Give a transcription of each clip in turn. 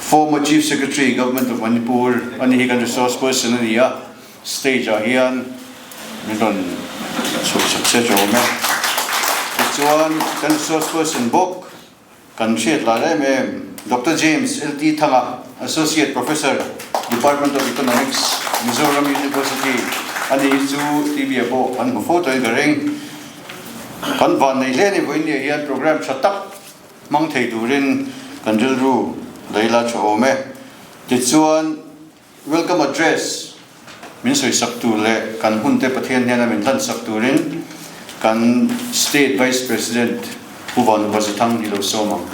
Former Chief Secretary, Government of Manipur a ni hi kan resource person a ni a, stage ah hian min rawn chhuahsak se tha awm e. Tichuan kan resource person bawk kan hriat lai em em Doctor James LT Thanga, Associate Professor, Department of Economics, Mizoram University a ni hi chu TV ah pawh kan hmu fo tawhin ka ring. Kan van nei hle a ni vawiin hian program tha tak hmang thei turin kan rilru lei la tha awm e. Tichuan, welcome address min sawisak tur leh kan hunte Pathian hnena min hlansak turin kan State Vice President Pu Vanupa Zathang hi lo sawm ang.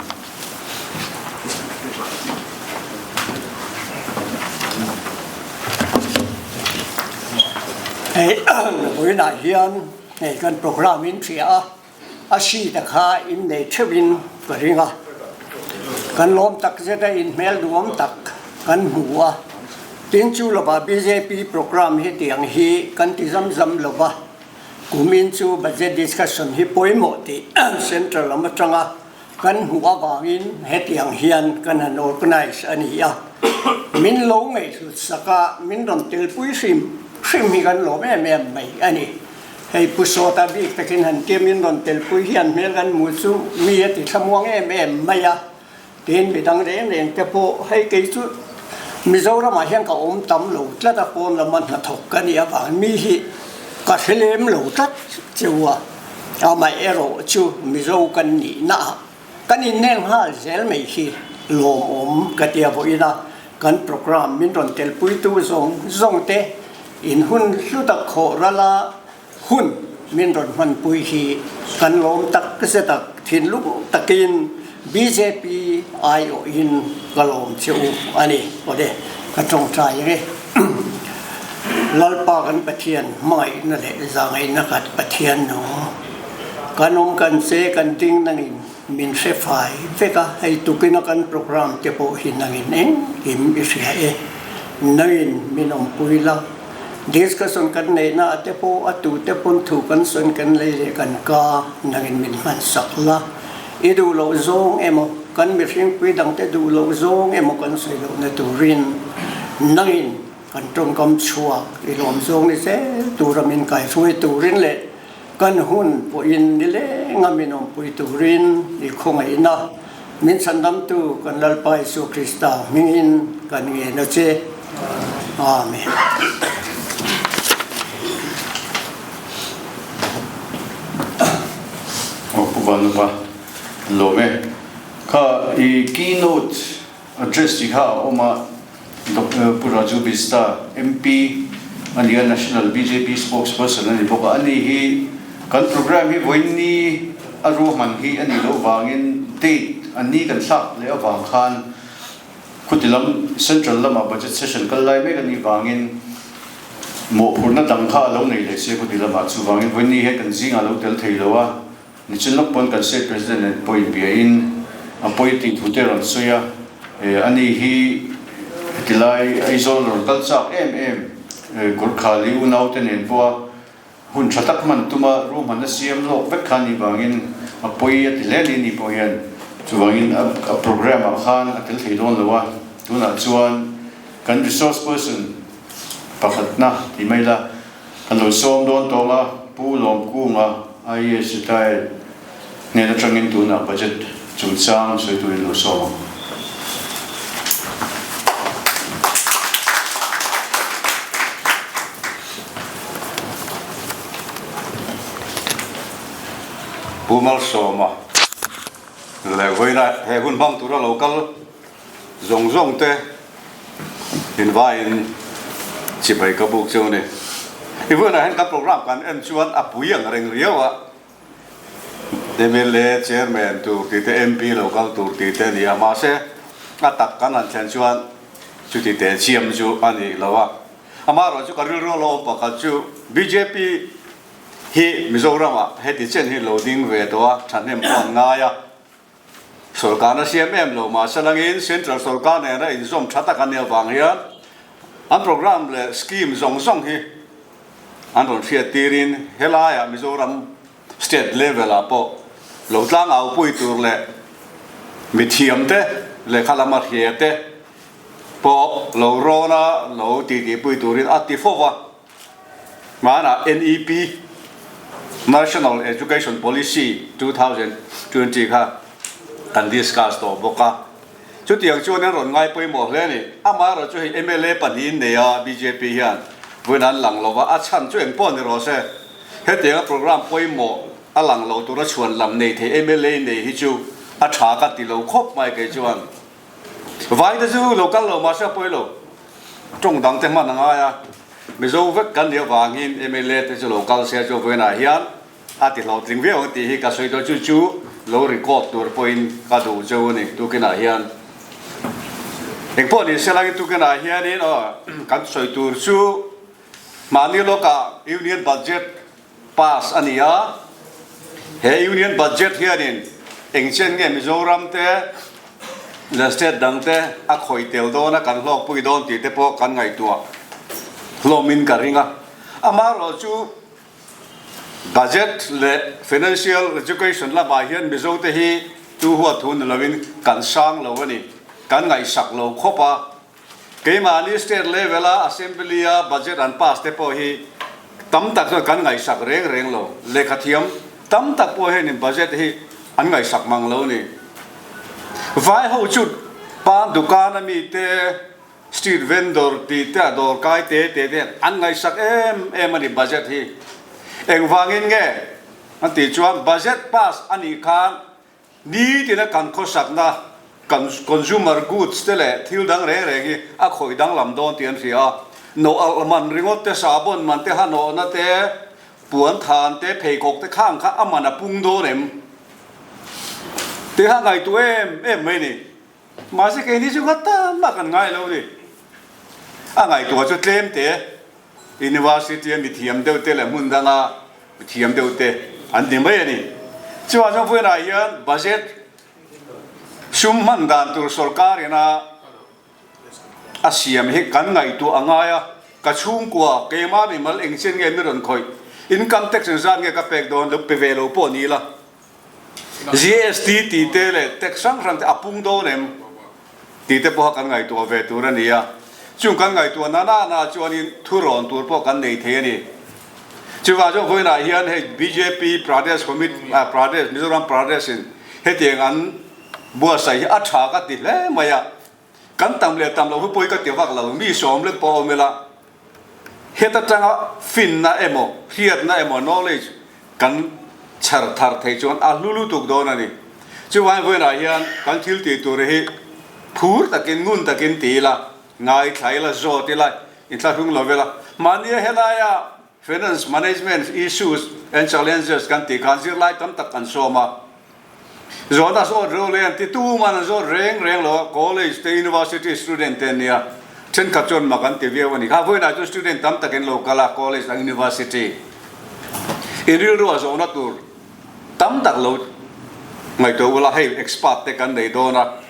Hei vawiinah hian hei kan program in hria a. A sheet a kha in nei theuh in ka ring a, kan lawm tak zet a in hmel duhawm tak kan hmu a, tin chu lova bjp program hi tiang hi kan ti zam zam lova, kum in chu budget discussion hi pawimawh tih central lam atanga kan hmuh avangin hetiang hian kan han organize a ni a, min lo ngaihhlut sak a, min rawn telpui hrim hrim hi kan lawm em em mai a ni. Hei Pu Sawta bik takin han tia min rawn telpui hian hmel kan hmuh chu mi a ti thlamuang em em mai a, tin midang reng reng te pawh hei kei chu Mizoramah hian ka awm tam lo tlat a, pawn lama hnathawk ka nih avang mi hi ka hre lem lo tlat cheu a, amaherawh chu Mizo kan nihna ah kan innel nghal zel mai hi lawmawm ka tia vawiin a, kan program min rawn telpuitu zawng zawng te in hun hlu tak khawh rala hun min rawn hmanpui hi kan lawm tak zet a, thinlung takin bjp aiawhin ka lawm che u a ni. Awle, ka tawngtai ang e. Lalpa kan Pathian hmangaihna leh zahngaihna khat Pathian nung kan awm kan che kan ding nangin min hre fai vek a, hei tukina kan program te pawh hi nangin engkim i hria e, nangin min awmpui la, discussion kan neihna ah te pawh a tu te pawn thu kan sawn kan lei leh kan ka nangin min hman sak la, i duh loh zawng emaw kan mihringpui dangte duh loh zawng emaw kan sawi lohna turin nangin Kan tawngkam chhuak i lawm zawng ni zel tura min kaihruai turin leh kan hun pawhin ni lenga min awmpui turin i khawngaihna min chhandamtu kan Lalpa Isua Krista hmingin kan ngen a che. Amen. Aw Pu Vanupa, lawm e. Kha i keynote address tih kha a awm a. Doctor Pu Raju Bista, MP a ni a, National bjp Spokesperson a ni bawk a, ani hi kan programme hi vawiinni a ruahman hi a nih loh vangin date a ni kan thlak leh avang khan khuti lam Central lama budget session kal lai mek a nih vangin mawhphurhna dang kha a lo nei leh sia khuti lamah chuvangin vawiinni hian kan zingah a lo tel thei lo a. Nichin lawk pawn kan State President nen pawh inbiain a pawi tih thu te rawn sawi a, ani hi hetilai Aizawl rawn kal chak em em Gurkhali unaute nen pawha hun tha tak hman tuma ruahmanna siam lawk vek kha anih vangin a pawi a ti hle ni ni pawh hian chuvangin a programme ah khan a tel thei dawn lo a, tunah chuan kan resource person pakhatna ti mai la. Kan lo sawm dawn tawng a, Pu Lawmkunga, IAS retired, hnen atangin tunah budget chungchang sawi turin lo sawm ang. Pu Malsawma leh vawiinah he hun hmang tura lo kal zawng zawng te invaiin chibai ka buk cheu a ni. I vawiinah hian kan program kan en chuan a pui ang reng riau a, mla chairman tur tih te MP lo kal tur tih te a ni a, mahse a tak kan han thlen chuan chuti teh chiam chu a ni lo a. Amaherawhchu ka rilru a lo awm pakhat chu bjp hi Mizoramah heti chen hi lo ding ve tawh a, thahnem pawh an ngai a. Sorkarna siam em lo mahse langin Central sorkar nena inzawm tha tak an nih avang hian an programme leh scheme zawng zawng hi an rawn hriat tirin helaiah Mizoram state level ah pawh lo tlangau pui tur leh mithiam te lehkha lama hria te. Pawh lo rawn a, lo titihpui turin a ti fo va. Hmanah NEP, National Education Policy 2020 kha kan discuss tawh bawk a. Chutiang chuan an rawn ngai pawimawh hle a ni. Amaherawh chu hei mla pahnihin nei a bjp hian vawiin an lang lo va, a chhan chu eng pawh ni rawh se. Hetianga programme pawimawh a lang lo tura chhuan lam nei thei mla nei hi chu a tha ka ti lo khawp mai kei chuan. Vai te chu lo kal lo mahse a pawi lo. Tawng dang te hman a ngai a, Mizo vek kan nih avangin mla te chu lo kal se chu vawiinah hian a ti hlawhtling viau ang tih hi ka sawi dawn. Chu chu lo record tur pawhin ka duh cheu a ni tukinah hian. Engpawh ni se langin tukinah hianin aw kan sawi tur chu mahni lawkah Union Budget pass a ni a, he Union Budget hianin eng chen nge Mizoram te leh state dang te a khawih tel dawn a, kan hlawkpui dawn tih te pawh kan ngaihtuah hlawmin ka ring a. Amaherawh chu Budget leh Financial Education lamah hian Mizo te hi tu huat thu ni lovin kan sang lo a ni, kan ngaihsak lo khawp a. Keimahni state level a assembly a budget an pass te pawh hi tam tak chuan kan ngaihsak reng reng lo. Lehkha thiam tam tak pawh hianin budget hi an ngaihsak mang lo ni. Vai ho chu pan dukan a mi te, street vendor tih te a dawr kai te te te an ngaihsak em em a ni budget hi. Engvangin nge an tih chuan budget pass a nih khan Nitina kan khawsakna, kan consumer goods te leh thil dang reng reng hi a khawih danglam dawn tih an hria a. Nawh alh man ringawt te, sahbawn man te, hanawhna te, puan than te, pheikhawk te khang kha a man a pung dawn em? Tih kha ngaihtuah em em mai a ni. Mahse keini chu nghat tan mah kan ngai lo a ni. A ngaihtuah chu tlem te. University a mithiam deuh te leh hmun danga mithiam deuh te an ti mai a ni. Chuvang chuan vawiinah hian budget sum hman dan tur sorkar ina a siam hi kan ngaihtuah a ngai a, ka chhungkua keimah mimal engchen nge mi rawn khawih, income tax engzat nge ka pek dawn lo pe ve lo pawh ni ila, GST tih te leh tax hrang hrang te a pung dawn em tih te pawha kan ngaihtuah ve tur a ni a. Chung kan ngaihtuah na na na chuanin thurawn tur pawh kan nei thei a ni. Chuvang chuan vawiinah hian hei bjp Pradesh Committee Pradesh Mizoram Pradesh in hetiang an buatsaih hi a tha ka ti hle mai a. Kan tam leh tam loh hi pawi ka ti vak lo, mi sawm lek pawh awm ila heta tanga finna emaw hriatna emaw knowledge kan chher thar thei chuan a hlu lutuk dawn a ni. Chuvangin vawiinah hian kan thil tih tur hi phur takin ngun takin ti ila, ngaithla ila, zawt ila, inthlahrung lo ila, mahnia helaia Finance Management Issues and Challenges kan tih khan zirlai tam tak an sawm a. Zawhna zawt reuh leh an ti tuman an zawt reng reng lo a, college te university student te an nia, thenkhat chuan mak an ti viau a ni. Kha vawiinah chuan student tam tak in lo kal a, college leh university in rilru a zawhna tur tam tak lo ngaihtuah ula, hei expert te kan nei dawn a,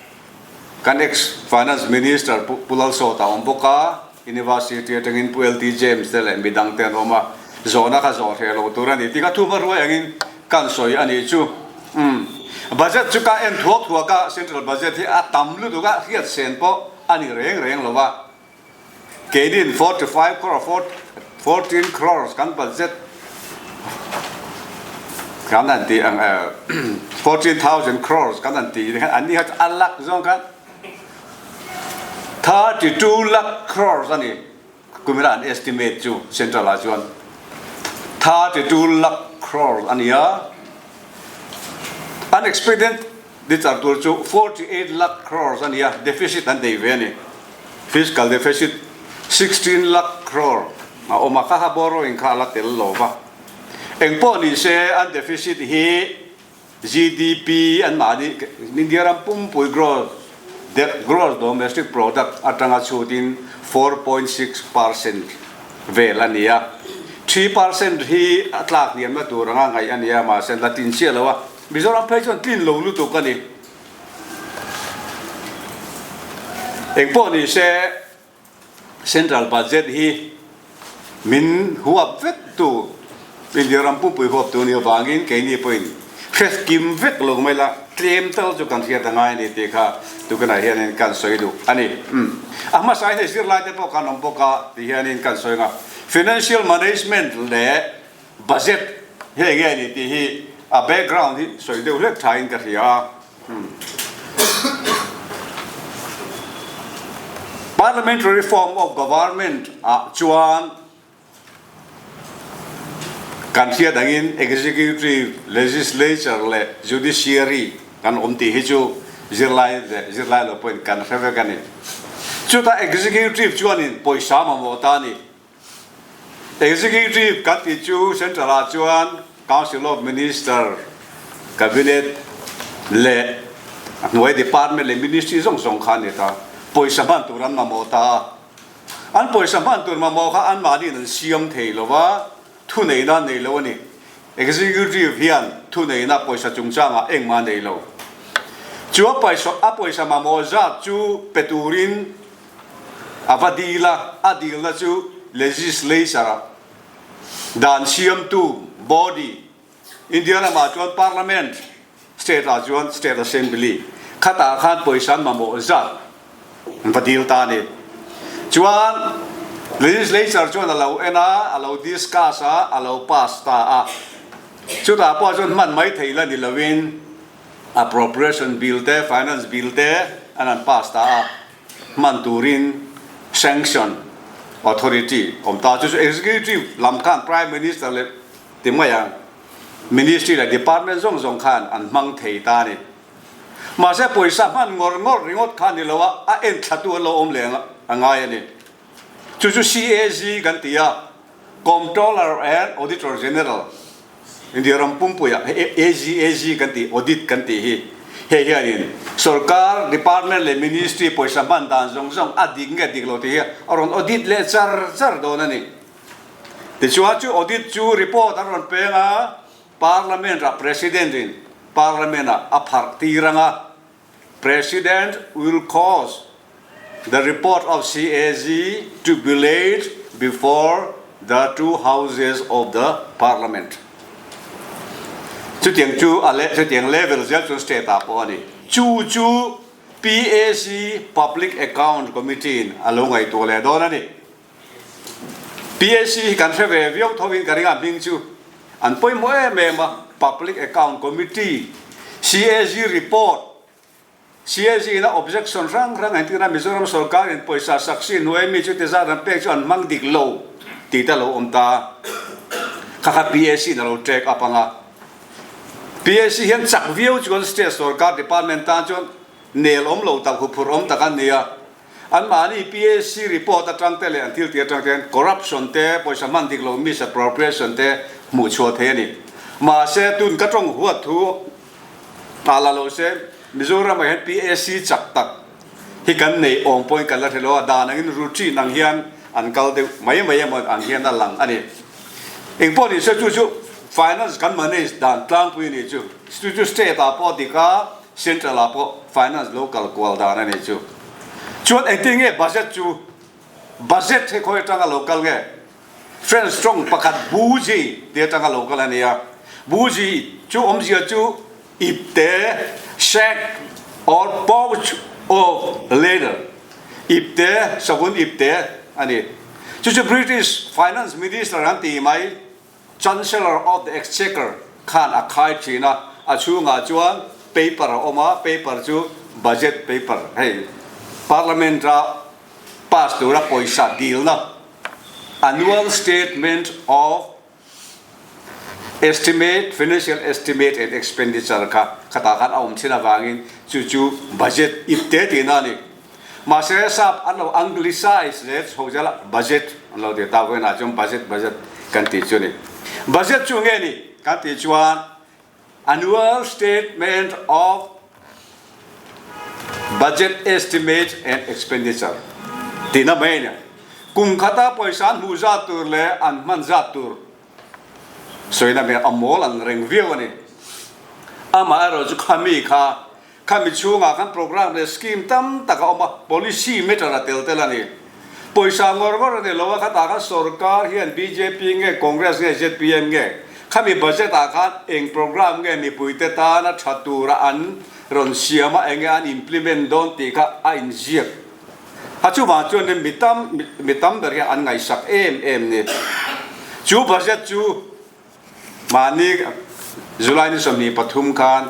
kan ex finance minister Pu Lalsawta a awm bawk a, University atangin Pu LT James te leh midang te an awm a, zawhna kha zawh hreh lo tur a ni tih kha thu hma ruai angin kan sawi a nih chu. Umm. Budget chu ka en thuak thuak a, Central Budget hi a tam lutuk a, hriat sen pawh a ni reng reng lo va. Keinin 45 crore, 14 crores kan budget kan han tih ang 14,000 crores kan han tih an ni kha chu a lak zawng khan 32 lakh crores a ni. Kumina an estimate chu central ah chuan 32 lakh crores a ni a. An expected dichar tur chu 48 lakh crores a ni a, deficit an nei ve a ni. Fiscal deficit 16 lakh crore a awm a, kha kha borrowing kha a la tel lo va. Engpawh ni se an deficit hi GDP an mahni India ram pumpui gross gross domestic product atanga chhutin 4.6% vel a ni a. 3% hi a tlak hniamna tur anga ngaih a ni a, mahse la tlin chiah lo a. Mizoram phei chuan tlin lo lutuk a ni. Engpawh ni se Central budget hi min huap vek tu, India ram pumpui huap tu a nih avangin keini pawhin hre kim vek lo mai la. tlem tal chu kan hriat a ngai a ni tih kha tukinah hianin kan sawi duh a ni. A hmasa hi zirlai te pawh kan awm bawk a ti hianin kan sawi ang a, Financial Management leh Budget hi eng nge ni tih hi a background hi sawi deuh hlek thain ka hria a. Parliamentary form of Government ah chuan Kan hriat angin Executive, Legislature leh Judiciary kan awm tih hi chu zirlai leh zirlai lo pawhin kan hre vek a ni. Chutah Executive chuanin pawisa mamawh ta a ni. Executive kan tih chu Central ah chuan Council of Minister, Cabinet leh a hnuai Department leh Ministry zawng zawng kha a ni ta. Pawisa hman tur an mamawh ta a. An pawisa hman tur mamawh kha anmahniin an siam thei lo va, thuneihna an nei lo a ni. Executive hian thuneihna pawisa chungchangah engmah a nei lo. Chu a pawisa a pawisa mamawh zat chu pe turin a va dil a, a dilna chu legislature-ah dan siamtu body India ramah chuan Parliament, State ah chuan State Assembly khatah khan pawisa an mamawh zat an va dil ta a ni. Chuan Legislature chuan a lo en a, a lo discuss a, a lo pass ta a. Chutah pawh chuan hman mai theih la ni lovin Appropriation Bill te, Finance Bill te an han pass ta a, hman turin sanction authority awm ta. Chu chu Executive lam khan Prime Minister leh Ti mai ang, Ministry leh Department zawng zawng khan an hmang thei ta a ni. Mahse pawisa hman ngawr ngawr ringawt kha ni lo a, a en thlatu an lo awm leh a ngai a ni. Chu chu CAG kan ti a, Comptroller and Auditor General, India ram pumpuiah AG, AG kan ti, Audit kan tih hi. Hei hianin sorkar Department leh Ministry pawisa hman dan zawng zawng a dik nge dik lo tih hi a rawn audit leh char char dawn a ni. Tichuan chu audit chu report an rawn peng a, Parliament ah President in Parliament ah a pharh tir ang a, President will cause the report of CAG to be laid before the two houses of the Parliament. Chutiang chu a le chutiang level zel chuan state ah pawh a ni. Chu chu PAC Public Account Committee in a lo ngaihtuah leh dawn a ni. PAC hi kan hre ve viau tho in ka ring a, hming chu an pawimawh em em a, Public Account Committee, CAG report, CAG in a objection hrang hrang engtin a Mizoram sorkar in pawisa saksi hnuai mi chu ti zat an pek chu an hmang dik lo tih te a lo awm ta, kha kha PAC in a lo take up ang a, PAC hian chak viau chuan state sorkar department tan chuan nel awm lo tak huphurh awm tak an ni a. Anmahni PAC report atang te leh an thil tih atang te hian corruption te, pawisa hman dik lo misappropriation te hmuh chhuah thei a ni. Mahse, tun ka tawng huat thu ah la lo se, Mizoram ah hian PAC chak tak hi kan nei awm pawhin kan la hre lo a, dan angin routine ang hian an kal deuh mai mai emaw ang hian a lang a ni. Engpawh ni se chu chu finance kan manage dan tlangpui a nih chu. Chu chu state ah pawh dik a, Central ah pawh finance lo kal kual dan a nih chu. Chuan engtin nge budget chu budget hi khawi atanga lo kal nge? French tawng pakhat bougie ti atanga lo kal a ni a. Bougie chu awmzia chu ipte, sack or pouch of leather, ipte, savun ipte a ni. Chu chu British finance minister an ti mai. Chancellor of the Exchequer khan a khai thin a, a chhungah chuan paper a awm a, paper chu budget paper hei Parliament a pass tura pawisa dilna Annual Statement of Estimate, Financial Estimate and Expenditure kha khatah khan a awm thin avangin chu chu budget ip te tihna a ni. Mahse sap an lo anglicize leh chho zel a, budget an lo ti ta vawiinah chuan budget budget kan tih chu a ni. Budget chu nge ni kan tih chuan Annual Statement of Budget Estimate and Expenditure tihna mai a ni. Kum khata pawisa an hmuh zat tur leh an hman zat tur sawina hmel a mawl ang reng viau a ni. Amaherawhchu khami kha Khami chhungah khan programme leh scheme tam tak a awm a, policy matter a tel tel a ni. Pawisa ngawr ngawr a ni lo a, khatah khan sorkar hian bjp nge Congress nge zpm nge. Khami budget ah khan eng program nge mipuite tana tha tura an rawn siam a, enge an implement dawn tih kha a inziak. A chuvang chuanin mi tam mi tam ber hian an ngaihsak em em ni. Chu budget chu mahni July ni 23 khan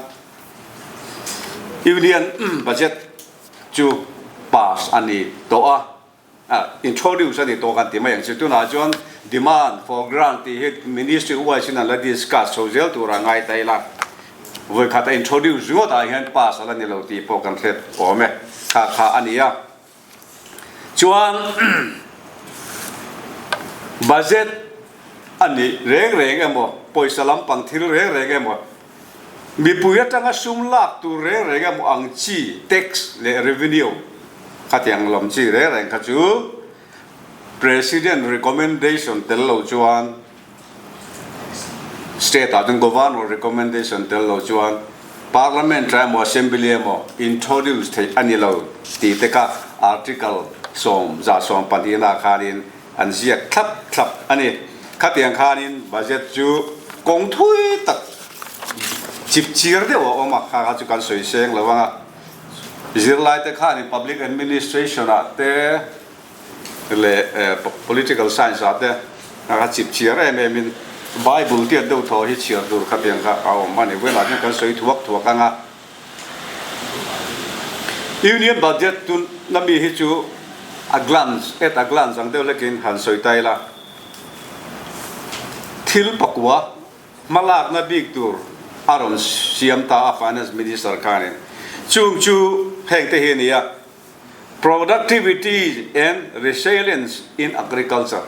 Union budget chu pass a ni tawh a. Introduce a ni tawh kan ti mai ang chu. Tunah chuan demand for grant tih hi ministry wise in an la discuss chho zel tur a ngai ta ila. Vawi khat a introduce ringawt ah hian pass a la ni lo tih pawh kan hriat awm e. Kha kha a ni a. Chuan budget a nih reng reng emaw, pawisa lampang thil reng reng emaw, Mipui atanga sum lak tur reng reng emaw ang chi tax leh revenue khatiang lam chi reng reng kha chu President recommendation tel lo chuan state ah chuan Governor recommendation tel lo chuan Parliament emaw Assembly emaw introduce theih a ni lo tih te kha Article 112 ah khanin An ziak thlap thlap a ni. Khatiang khanin budget chu kawng thui tak chip chir deuh a awm a, kha kha chu kan sawi seng lo ang a. Zirlaite khanin public administration ah te leh political science ah te kha kha chip chir em em in Bible tiat deuh thaw hi chhiar tur khatiang kha a awm a ni. Vawilah hian kan sawi thuak thuak ang a. Union Budget tuna mi hi chu a glance, at a glance ang deuh hlekin han sawi ta ila. Thil pakua hmalakna bik tur a rawn siam ta a Finance Minister khanin. Chung chu heng te hi a ni a, Productivity and Resilience in Agriculture.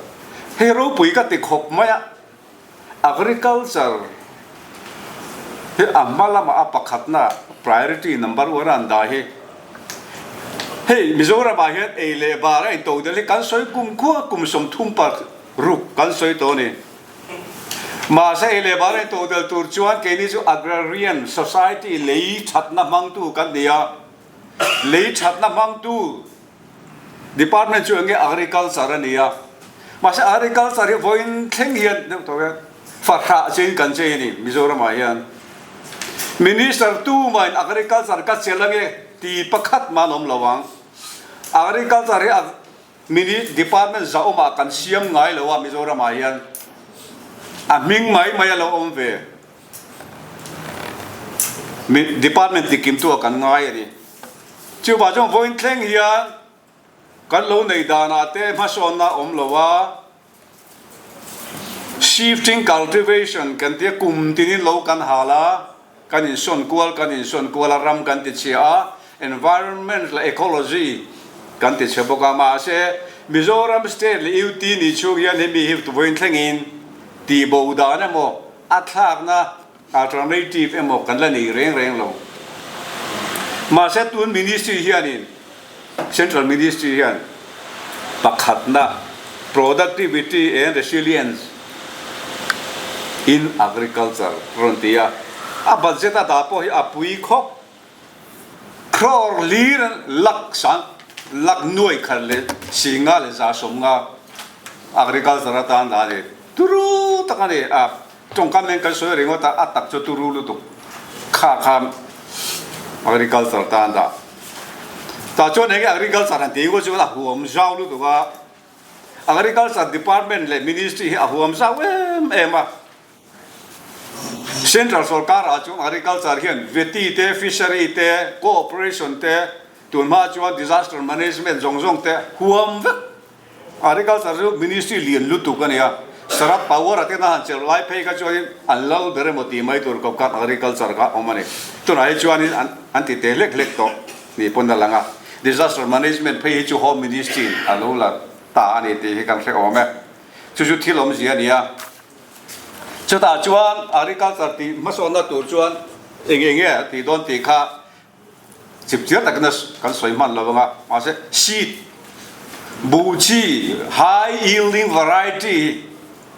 Hei ropui ka ti khawp mai a. Agriculture hi a hma lama a pakhatna priority number one a an dah hi hei Mizoram ah hian ei leh bar a into del hi kan sawi kum khua kum 30 par ruk kan sawi tawh a ni. Mahse ei leh bar a into del tur chuan keini chu agrarian society lei thatna hmangtu kan ni a, lei thatna hmangtu Department chu enge Agriculture a ni a, mahse Agriculture hi vawiin thleng hian deuh tawh hian fahrah chein kan chei a ni Mizoramah hian. Minister tumahin Agriculture ka chelh ange ti pakhat mah an awm lo ang. Agriculture hi mini department zahawmah kan siam ngai lo a Mizoramah hian a hming mai mai a lo awm ve. Department tikimtu ah kan ngai a ni. Chuvah chuan vawiin thleng hian kan lo nei danah te hmasawnna awm lo a, shifting cultivation kan tia kum tinin lo kan hal a, kan insawn kual kan insawn kual a, ram kan ti chhia a, environment leh ecology kan ti chhe bawk a, mahse Mizoram state leh UT ni chhung hian hemi hi vawiin thlengin tihbo dan emaw a thlakna Alternative emaw kan la nei reng reng lo. Mahse tun ministry hianin, Central Ministry hian pakhatna Productivity and Resilience in Agriculture rawn ti a, a budget a dah pawh hi a pui khawp. Crore lir lakh sang lakh nuai khat leh 50 leh 150 agriculture atan dah a ni. Turu tak a ni a. Tawngkam hian kan sawi ringawt a, a tak chu turu lutuk kha kha agriculture tan dah. Tah chuan enge agriculture han tih ngawt chuan a huam zau lutuk a, agriculture department leh ministry hi a huam zau em em a. Central sorkar ah chuan agriculture hian veti te, fishery te, cooperation te, tunhma chuan disaster management zawng zawng te huam vek. Agriculture chu ministry lian lutuk a ni a, Sharad Pawar a tena han chelh lai phei kha chuanin an lal ber emaw tih mai tur kawp khan agriculture kha awm a ni. Tunah hi chuanin an an ti te hlek hlek tawh ni pawn a lang a, disaster management phei hi chu home ministry in a lo la ta a ni tih hi kan hre awm e. Chu chu thil awmzia a ni a. Chutah chuan agriculture tih hmasawnna tur chuan eng eng nge tih dawn tih kha Chipchiar takin a kan sawi hman lo anga, mahse seed, buh chi, high yielding variety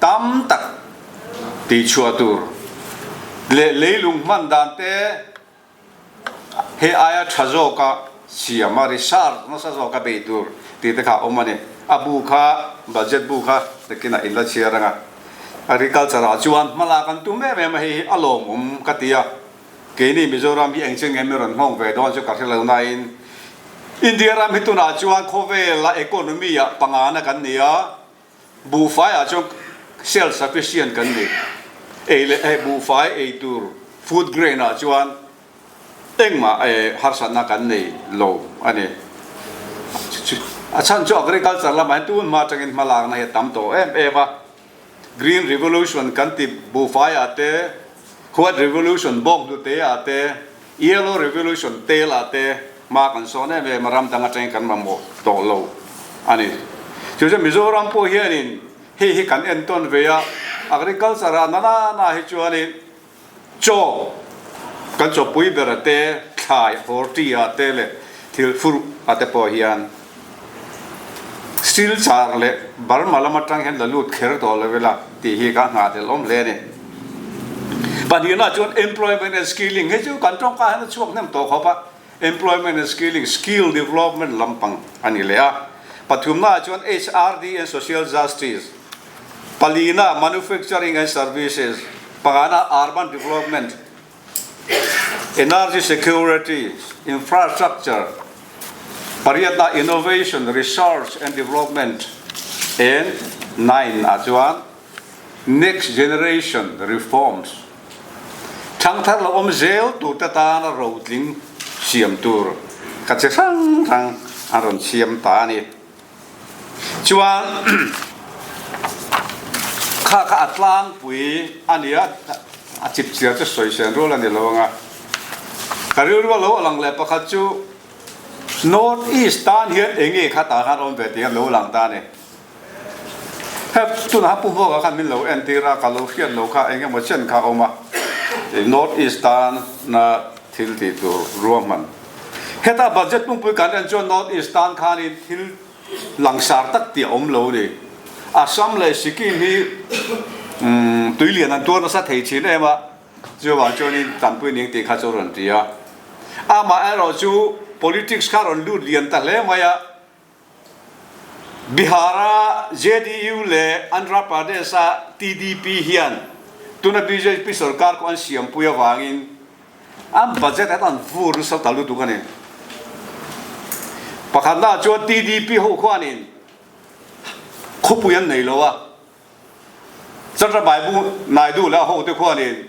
tam tak tihchhuah tur leh leilung hman dan te hei aia tha zawka siam a, research nasa zawka bei tur tih te kha a awm a ni. A bu kha, budget bu kha takin a inla chhiar anga. Agriculture ah chuan hma lak an tum em em a, hei hi a lawmawm ka ti a. Keini Mizoram hi engchen nge mi rawn nghawng ve dawn chu ka hre lo nain India ram hi tunah chuan khawvel a economy ah pangana kan ni a, buhfai ah chuan self sufficient kan ni. Ei leh eh buhfai ei tur food grain ah chuan engmah eh harsatna kan nei lo a ni. A chhan chu agriculture lamah hian tun hma atangin hma lakna hi a tam tawh em em a. Green Revolution kan ti buhfai ah te, White Revolution bawk hnute ah te, Yellow Revolution tel ah te hma kan sawn em em a, ram dang atangin kan mamawh tawh lo a ni. Chu chuan Mizoram pawh hianin hei hi kan entawn ve a, agriculture ah na na na hi chuanin Chaw kan chawpui ber a te, thlai horti ah te leh thil furh ah te pawh hian Silchar leh Burma lam atang hian la lut kher tawh lo ila tih hi ka nghah tel awm hle a ni. Pahnihna chuan Employment and Skilling hei chu kan tawngka hian a chhuak hnem tawh khawp a, Employment and Skilling, Skill Development lampang a ni leh a. Pathumna ah chuan HRD and Social Justice, palina Manufacturing and Services, pangana Urban Development, Energy Security, Infrastructure, pariatna Innovation, Research and Development and nine ah chuan Next Generation Reforms, Thangthar lo awm zel turte tana rotling siam tur ka chi hrang hrang an rawn siam ta a ni. Chuan kha kha a tlangpui a ni a, a chip chiar chu sawi sen rual a ni lo ang a. Ka rilru a lo lang leh pakhat chu North East tan hian eng nge kha tah khan awm ve tih a lo lang ta a ni. Hep tunah Pu Hmuaka khan min lo entir a, ka lo hriat lo kha eng emaw chen kha a awm a, North East tan na thil tih tur ruahman. Heta budget pungpui kan en chuan North East tan khanin thil langsar tak tih a awm lo ni. Assam leh Sikkim hi tuilian an tuar nasa thei thin em a, chuvang chuanin tanpui ning tih kha chu a rawn ti a. Amaherawh chu politics kha a rawn lut lian ta hle mai a, Bihar-a JDU leh Andhra Pradesh-a TDP hian tuna bjp sorkar kawh an siampui avangin an budget an an vur nasa ta lutuk a ni. Pakhatnaah chuan TDP ho khuanin khawpui an nei lo a. Chandrababu Naidu leh a hote khuanin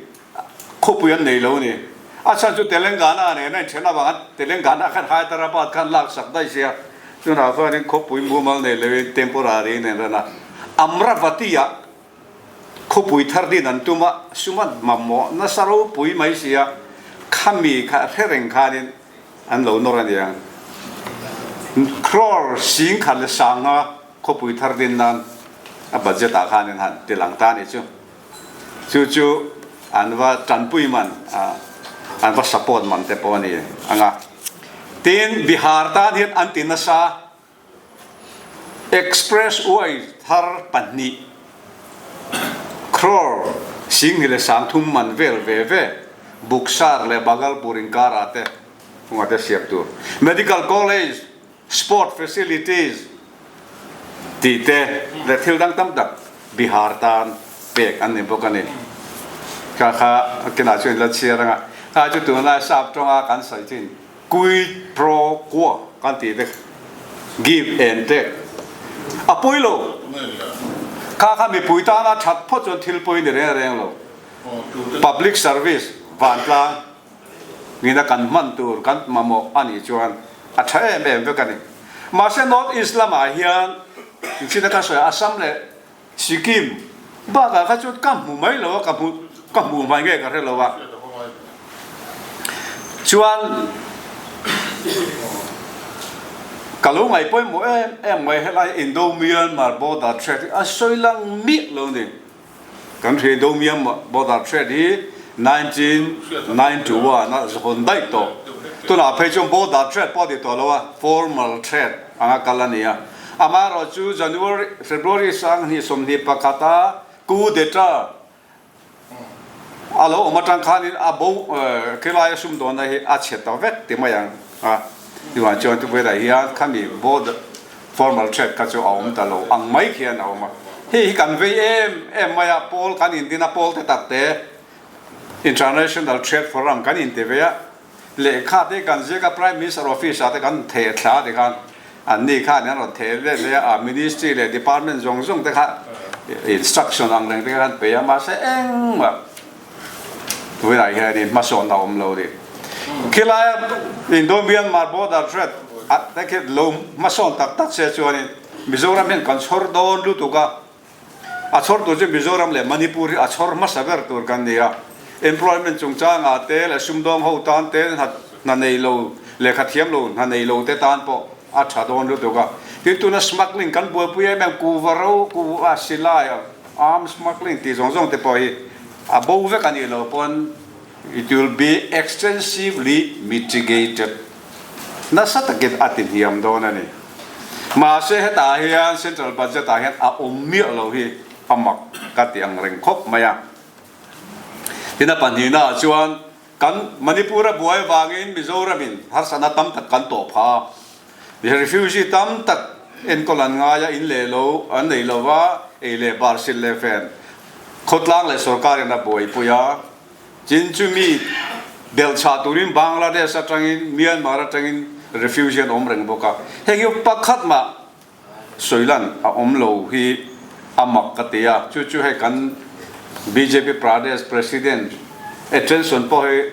khawpui an nei lo a ni. A chhan chu Telangana nen a inthen avanga Telangana khan Hyderabad khan lak sak daih sia. Chunah chuanin khawpui mumal nei loin temporary in an run a. Amravati-ah khawpui thar din an tum a, suma mamawh nasa ropui mai sia khami kha hre reng khanin an lo nawr a niang. Crore 10,000 leh 5,000 Khawpui thar din nan a budget ah khan in han ti lang ta a nih chu. Chu chu an va tanpui man an va support man te pawh a ni ang a. Tin, Bihar tan hian an ti nasa Express way thar 2 crore 10,300 man vel ve ve Buxar leh Bhagalpur inkar ah te hunga te siam tur. Medical College Sport facilities tih te leh thil dang tam tak Bihar tan pek an ni bawk a ni. Kha kha kinah chuan la chhiar anga kha chu tunlai sap tawnga kan sawi chin quid pro quo kan tih te give and take a pawi lo. Kha kha mipui tana that phawt chuan thil pawi ni reng reng lo. Public service vantlang Nina kan hman tur kan mamawh a nih chuan a tha em em vek a ni. Mahse North East lamah hian inchhina ka sawi a Assam leh Sikkim bakah kha chuan ka hmu mai lo a, ka hmu ka hmuh hmai nge ka hre lo a. Chuan ka lo ngaih pawimawh em em mai helai Indo-Myanmar border trade hi a sawi lang miah lo ni. Kan hre do miam border trade hi 1991 a zawn daih tawh. Tunah phei chuan border trade pawh a ti tawh lo a, formal trade anga kal a ni a. Amaherawhchu January, February 2021 a coup d'etat a lo awm atang khanin a bo khilai a sumdawnna hi a chhe ta vek ti mai ang a. Chuvang chuan Tupui-ah hian khami border formal trade kha chu a awm ta lo ang mai khian a awm a. Hei hi kan vei em em mai a, pawl kan indin a, pawl te tak te International Trade Forum kan inti ve a, lehkha te kan ziak a, Prime Minister Office ah te kan theh thla ti khan an ni khan an rawn theh let leh a, Ministry leh Department zawng zawng te kha instruction ang reng te khan pe a, mahse engmah tunah hianin hmasawnna a awm lo a ni. Khilaia Indo-Myanmar border trade a te khi lo hmasawn tak tak se chuanin Mizoram hian kan chhawr dawn lutuk a, a chhawr tur chu Mizoram leh Manipur hi a chhawr hmasa ber tur kan ni a. Employment chungchangah te leh sumdawng ho tan te hna nei lo, lehkha thiam lo hna nei lo te tan pawh a tha dawn lutuk a. Tin tuna smuggling kan buaipui em em kuva ro, kuva silai, arms smuggling tih zawng zawng te pawh hi a bo vek a nih loh pawn it will be extensively mitigated nasa takin a ti hniam dawn a ni. Mahse hetah hian central budget ah hian a awm miah lo hi a mak ka ti ang reng khawp mai a. Tin a pahnihna ah chuan kan Manipur a buai vangin Mizoram in harsatna tam tak kan tawh phah a. Refugee tam tak enkawl an ngai a, in leh lo an nei lo va, ei leh bar sil leh fen khawtlang leh sorkar in a buaipui a. Tin chumi delh chhah turin Bangladesh atangin Myanmar atangin refugee an awm reng bawk a, heng hi pakhat mah sawilan a awm lo hi a mak ka ti a, chu chu hei kan bjp Pradesh President attention pawh hi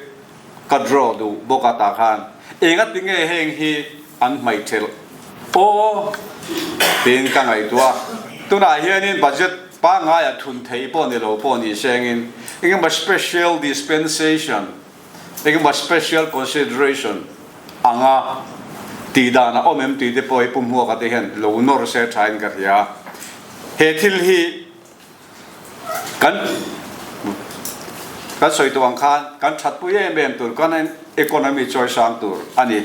ka draw duh bawk a tah khan enga tinge heng hi an hmaih thelh aw tiin ka ngaihtuah a, tunah hianin budget pangngaia thun theih pawh ni lo pawh ni sengin engemaw special dispensation, engemaw special consideration anga tih dan a awm em tih te pawh hi Pu Hmuaka te hian lo nawr se thain ka hria. He thil hi Kan kan sawi tawh ang khan kan thatpui em em tur kan economy chawi sang tur a ni.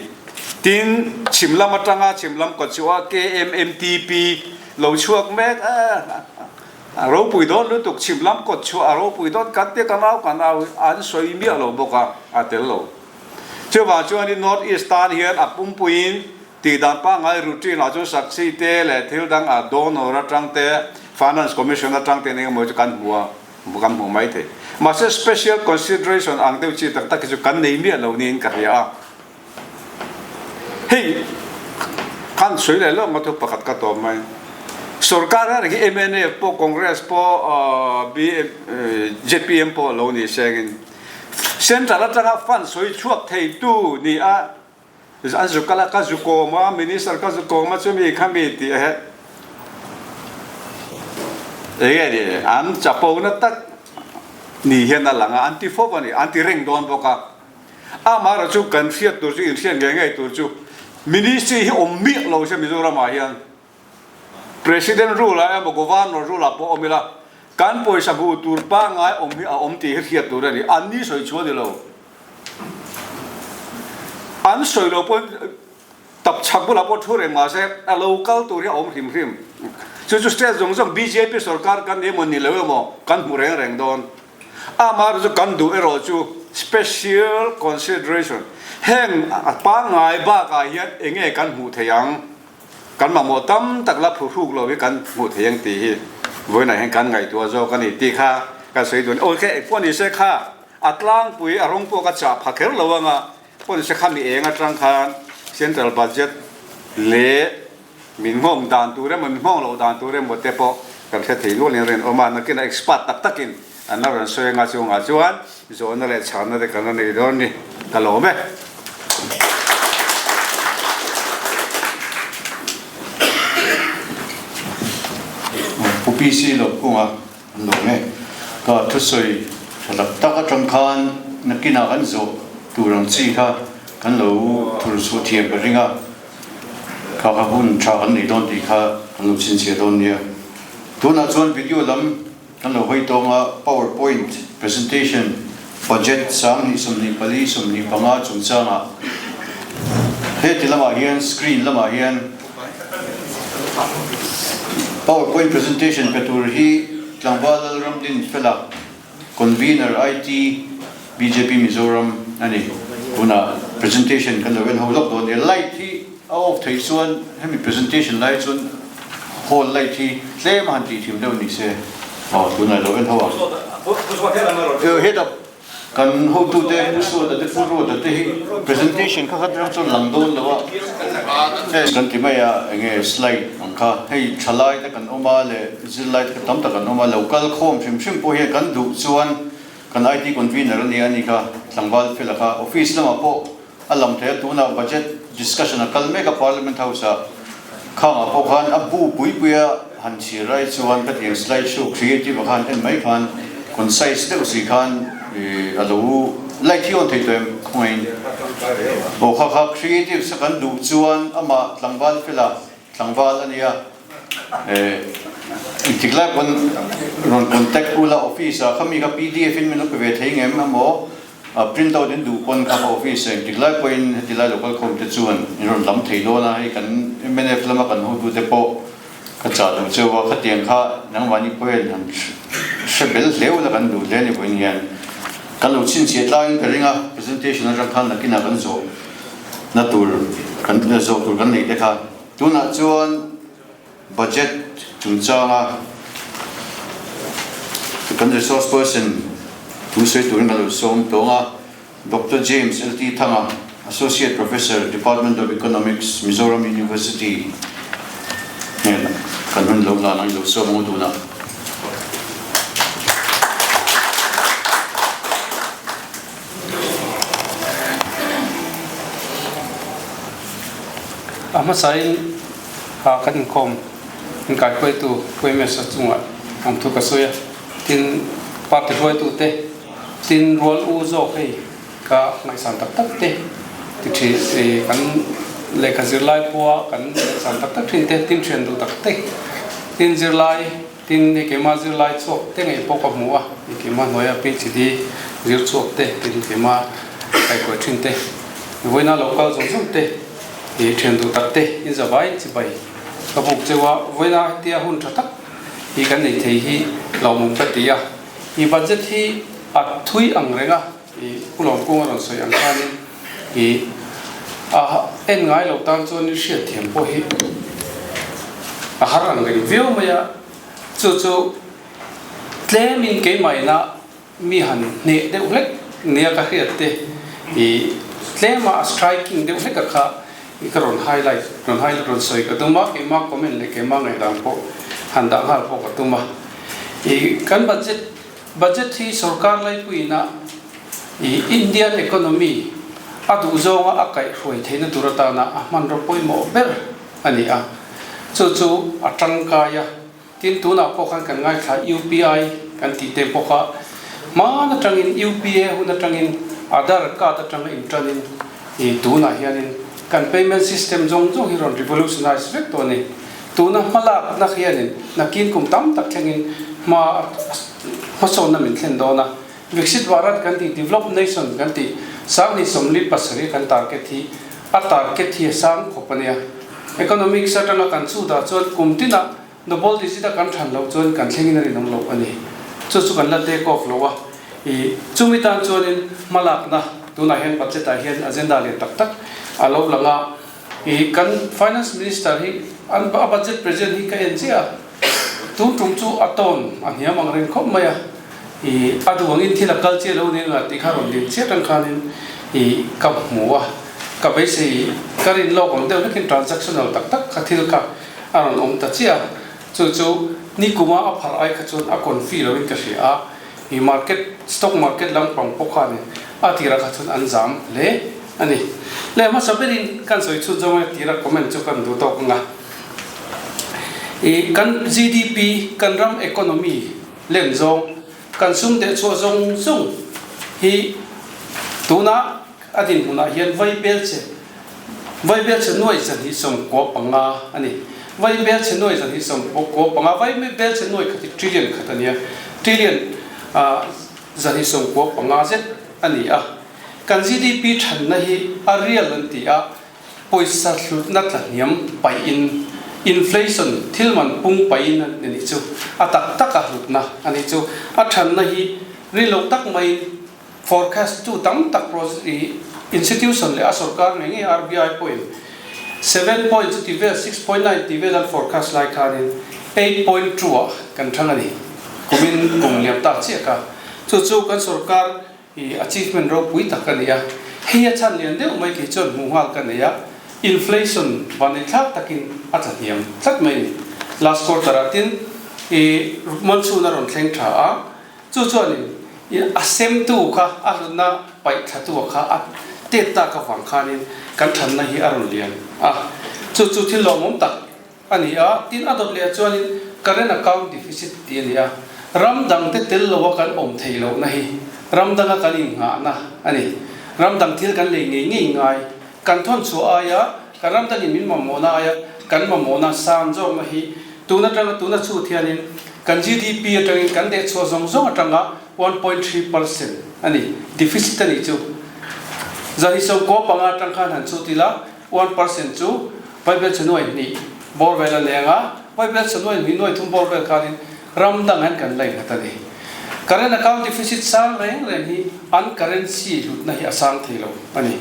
Tin, chhim lam atanga chhim lam kawt chu a KMMTP lo chhuak mek a ropui dawn lutuk chhim lam kawt chhuah a ropui dawn kan tia kan au kan au an sawi miah lo bawk a, a tel lo. Chuvang chuanin North East tan hian a pumpuiin Tih dan pangngai routine ah chuan saksi te leh thil dang ah donor atang te, finance commission atang te eng emaw chu kan hmu a, kan hmu mai thei. Mahse special consideration ang deuh chi tak tak hi chu kan nei miah lo niin ka hria a. Hei kan sawi leh lawk maw thu pakhat ka tawp mai. Sorkar reng hi mnf pawh Congress pawh zpm pawh lo ni sengin central atanga fund sawi chhuak theitu ni a An zu kal a, ka zu kawm a, minister ka zu kawm a chumi khami tih a he enge ni an chapo na tak ni hian a lang a, an ti fawp a ni, an ti reng dawn bawk a. Amaherawh chu kan hriat tur chu inhriat ngei ngei tur chu ministry hi awm miah lo se Mizoram ah hian President rule ah emaw Governor rule ah pawh awm ila kan pawisa hmuh tur pangngai awm hi a awm tih hi hriat tur a ni, an ni sawi chhuah a ni lo. An sawi lo pawhin tap chhak bulah pawh thu reng mahse a lo kal tur hi a awm hrim hrim. Chu chu state zawng zawng bjp sorkar kan ni emaw ni lo emaw kan hmu reng reng dawn. Amaherawhchu chu kan duh erawh chu special consideration heng a pangngai bakah hian enge kan hmuh theih ang, kan mamawh tam tak la phuhruk lo hi kan hmuh theih ang tih hi vawiinah hian kan ngaihtuah zawk a ni tih kha kan sawi duh a ni. Aw pawh ni se kha. A tlangpui a rawng pawh ka chah pha kher lo anga, pawn se khami eng atang khan Central Budget leh min nghawng dan tur emaw min nghawng loh dan tur emaw te pawh kan hre thei nual in rinawm a, nakin a expert tak takin an la rawn sawi anga chungah chuan zawhna leh chhanna te kan la nei dawn ni, ka lawm e. Pu PC Lawmkunga An lawm e. Ka thusawi tha tak tak atang khan nakinah kan zawh tur ang chi kha kan lo thur chhuah thiam ka ring a, kha kha hun tha kan nei dawn tih kha kan lo chhinchhiah dawn nia. Tunah chuan video lam kan lo hawi tawng a, power point presentation budget 2024 25 chungchangah heti lamah hian screen lamah hian Power point presentation pe tur hi Tlangval Lalramdin Fela, Convener IT, bjp Mizoram a ni. Tunah presentation kan lo en ho lawk dawn nia. Light hi a off theih chuan hemi presentation lai chuan. Hall light hi tlem a han tih thim deuh ni se. Aw tunah lo en ho ang. Hetah kan hotute Pu Suata te Pu Ruata te hi presentation kha khat reng chuan lang dawn lo a. Kan ti mai a enge slide ang kha hei thalai te kan awm a leh zirlai te tam tak an awm a lo kal khawm hrim hrim pawh hian kan duh chuan kan IT convener a nia a ni kha tlangval fela kha office lamah pawh A lam thei a, tunah budget discussion a kal mek a Parliament House ah. Khangah pawh khan a bu pui pui a han chhir ai chuan ka tiang slide show creative ah khan en mai khan concise deuh si khan a lo light hi on thei tawh em khawngaihin. Aw kha kha creative sa kan duh chuan amah tlangval fela tlangval a nia engtik lai pawn rawn contact ula office ah khami kha pdf in min lo pe ve thei ngem emaw A print out in duh pawn kha ka office ah engtik lai pawhin heti lai local khawm te chuan in rawn lam thei dawn a, hei kan mnf lama kan hotu te pawh ka chah duh cheu a, khatiang kha nangmahni pawhin han hre bel hleu la kan duh hle a ni vawiin hian kan lo chhinchhiah tlangin ka ring a, presentation atang khan nakinah kan zawh na tur kan zawh tur kan neih te kha tunah chuan Budget chungchanga kan resource person thu sawi turin ka lo sawm tawng a, Doctor James LT Thanga, Associate Professor, Department of Economics, Mizoram University hnenah kan hun lo lan ang i lo sawm ang u tunah. A hmasain Ha kan inkhawm inkaihruaitu Puemesa chungah ang thu ka sawi a, tin party hruaitu te, tin rual u zawk hei ka ngaihsan tak tak te ti thin i kan lehkha zirlai pawha kan ngaihsan tak tak thin te, tin thian duh tak te, tin zirlai tin hei keimah zirlai chhuak te ngei pawh ka hmu a, hei keimah hnuaia PhD zir chhuak te, tin keimah kaihkuai thin te, vawiina lo kal zawng zawng te. I thian duh tak te in za vai chibai ka buk cheu a, vawiina hetia hun tha tak hi kan nei thei hi hlauhawm ka ti a, i budget hi a thui ang reng a, i Pu Lawmkung a rawn sawi ang khanin i a en ngai lo tan chuan i hriatthiam pawh hi a har ang reng viau mai a, chu chu tlemin keimah ina Mi han hneh deuh hlek nia ka hriat te i tlema a striking deuh hlek a kha i ka rawn highlight rawn highlight rawn sawi ka tum a, keimah comment leh keimah ngaihdan pawh han dah nghal pawh ka tum a. I kan budget budget hi sorkar laipuiin a i Indian economy a duh zawnga a kaihhruai theihna tur atana a hmanraw pawimawh ber a ni a, chu chu a tangkai a. Tin, tunah pawh khan kan ngaithla UPI kan tih te bawk a, hmaan atangin UPA hun atangin Aadhaar card atanga intanin ih tunah hianin kan payment system zawng zawng hi rawn revolutionize vek tawh a ni. Tuna hmalakna hianin nakin kum tam tak thlengin hma hmasawnna min thlen dawn a, Viksit Bharat kan tih, Developed Nation kan tih, 2047 kan target hi a target hi a sang khawp a nia. Economics atanga kan chhutah chuan kum tinah Nobel digit a kan than loh chuan kan thlengin a rinawm loh a ni. Chu chu kan la take off lo a. I chumi tan chuanin hmalakna tunah hian budget ah hian agenda lian tak tak a lo lang a. I kan Finance Minister hi an a budget present hi ka en chiah a. Tun tum chu a tone a hniam ang reng khawp mai a. I a duh angin thil a kal chiah lo nia nga tih kha rawn din chiah tang khanin i ka hmu a. Ka beisei ka rin lawk ang deuh hlekin transactional tak tak kha thil kha a rawn awm ta chiah a, chu chu nikuma a pharh ai kha chuan a confi loin ka hria a, i market stock market lampang pawh khanin a tirah kha chuan an zam hle a ni. Le hmasa berin kan sawi chhut zawng a tira comment chu kan duh tawk ang a, i kan GDP kan ram economy len zawng kan sum deh chhuah zawng zawng hi tuna a dinhmunah hian vaibel che Vaibel chhe nuai 295 a ni. Vaibel chhe nuai 295, vaibel chhe nuai khat hi trillion khat a nia, trillion 295 zet a ni a. Kan GDP thanna hi a real an ti a, pawisa hlutna tlahniam paihin, inflation, thil man pung paihin a nih chu, a tak taka hlutna a nih chu. A thanna hi ri lo tak maiin Forecast tu tam tak institution leh a sorkar ngei ngei RBI pawhin 7 point chuti vel, 6.9 tih vel an forecast lai khanin 8.2 ah kan thang a ni. Kumin kum liam tak chiah kha. Chu chu kan sorkar i achievement ropui tak a ni a. Hei a chhan lian deuh mai kei chuan hmuh nghal ka nei a, inflation vanneithlak takin a tla hniam tlat mai a ni. Last quarter ah tin i monsoon a rawn thleng tha a, Chu chuanin i a semtu kha a hlutna paih thlatu kha a tet tak avang khanin kan thanna hi a rawn lian a, chu chu thil lawmawm tak a ni a. Tin, a dawt leh chuanin current account deficit tih a ni a, ram dangte tel loa kan awm theih lohna hi ram danga kan innghahna a ni. Ram dang thil kan lei ngei ngei ngai, kan thawn chhuah aia kan ram dangin min mamawhna aia kan mamawhna sang zawkna hi tun atanga tuna chhut hianin Kan GDP atangin kan dehchhuah zawng zawng atanga 1.3% a ni, deficit a nih chu. 115 atang khan han chhut ila, 1% chu Vaibel chhe 2 bawr vel a leng a, Vaibel chhe 2 3 bawr vel khanin ram dang hian kan la inghat a ni. Current account deficit sang reng reng hi an currency hlutna hi a sang thei lo a ni.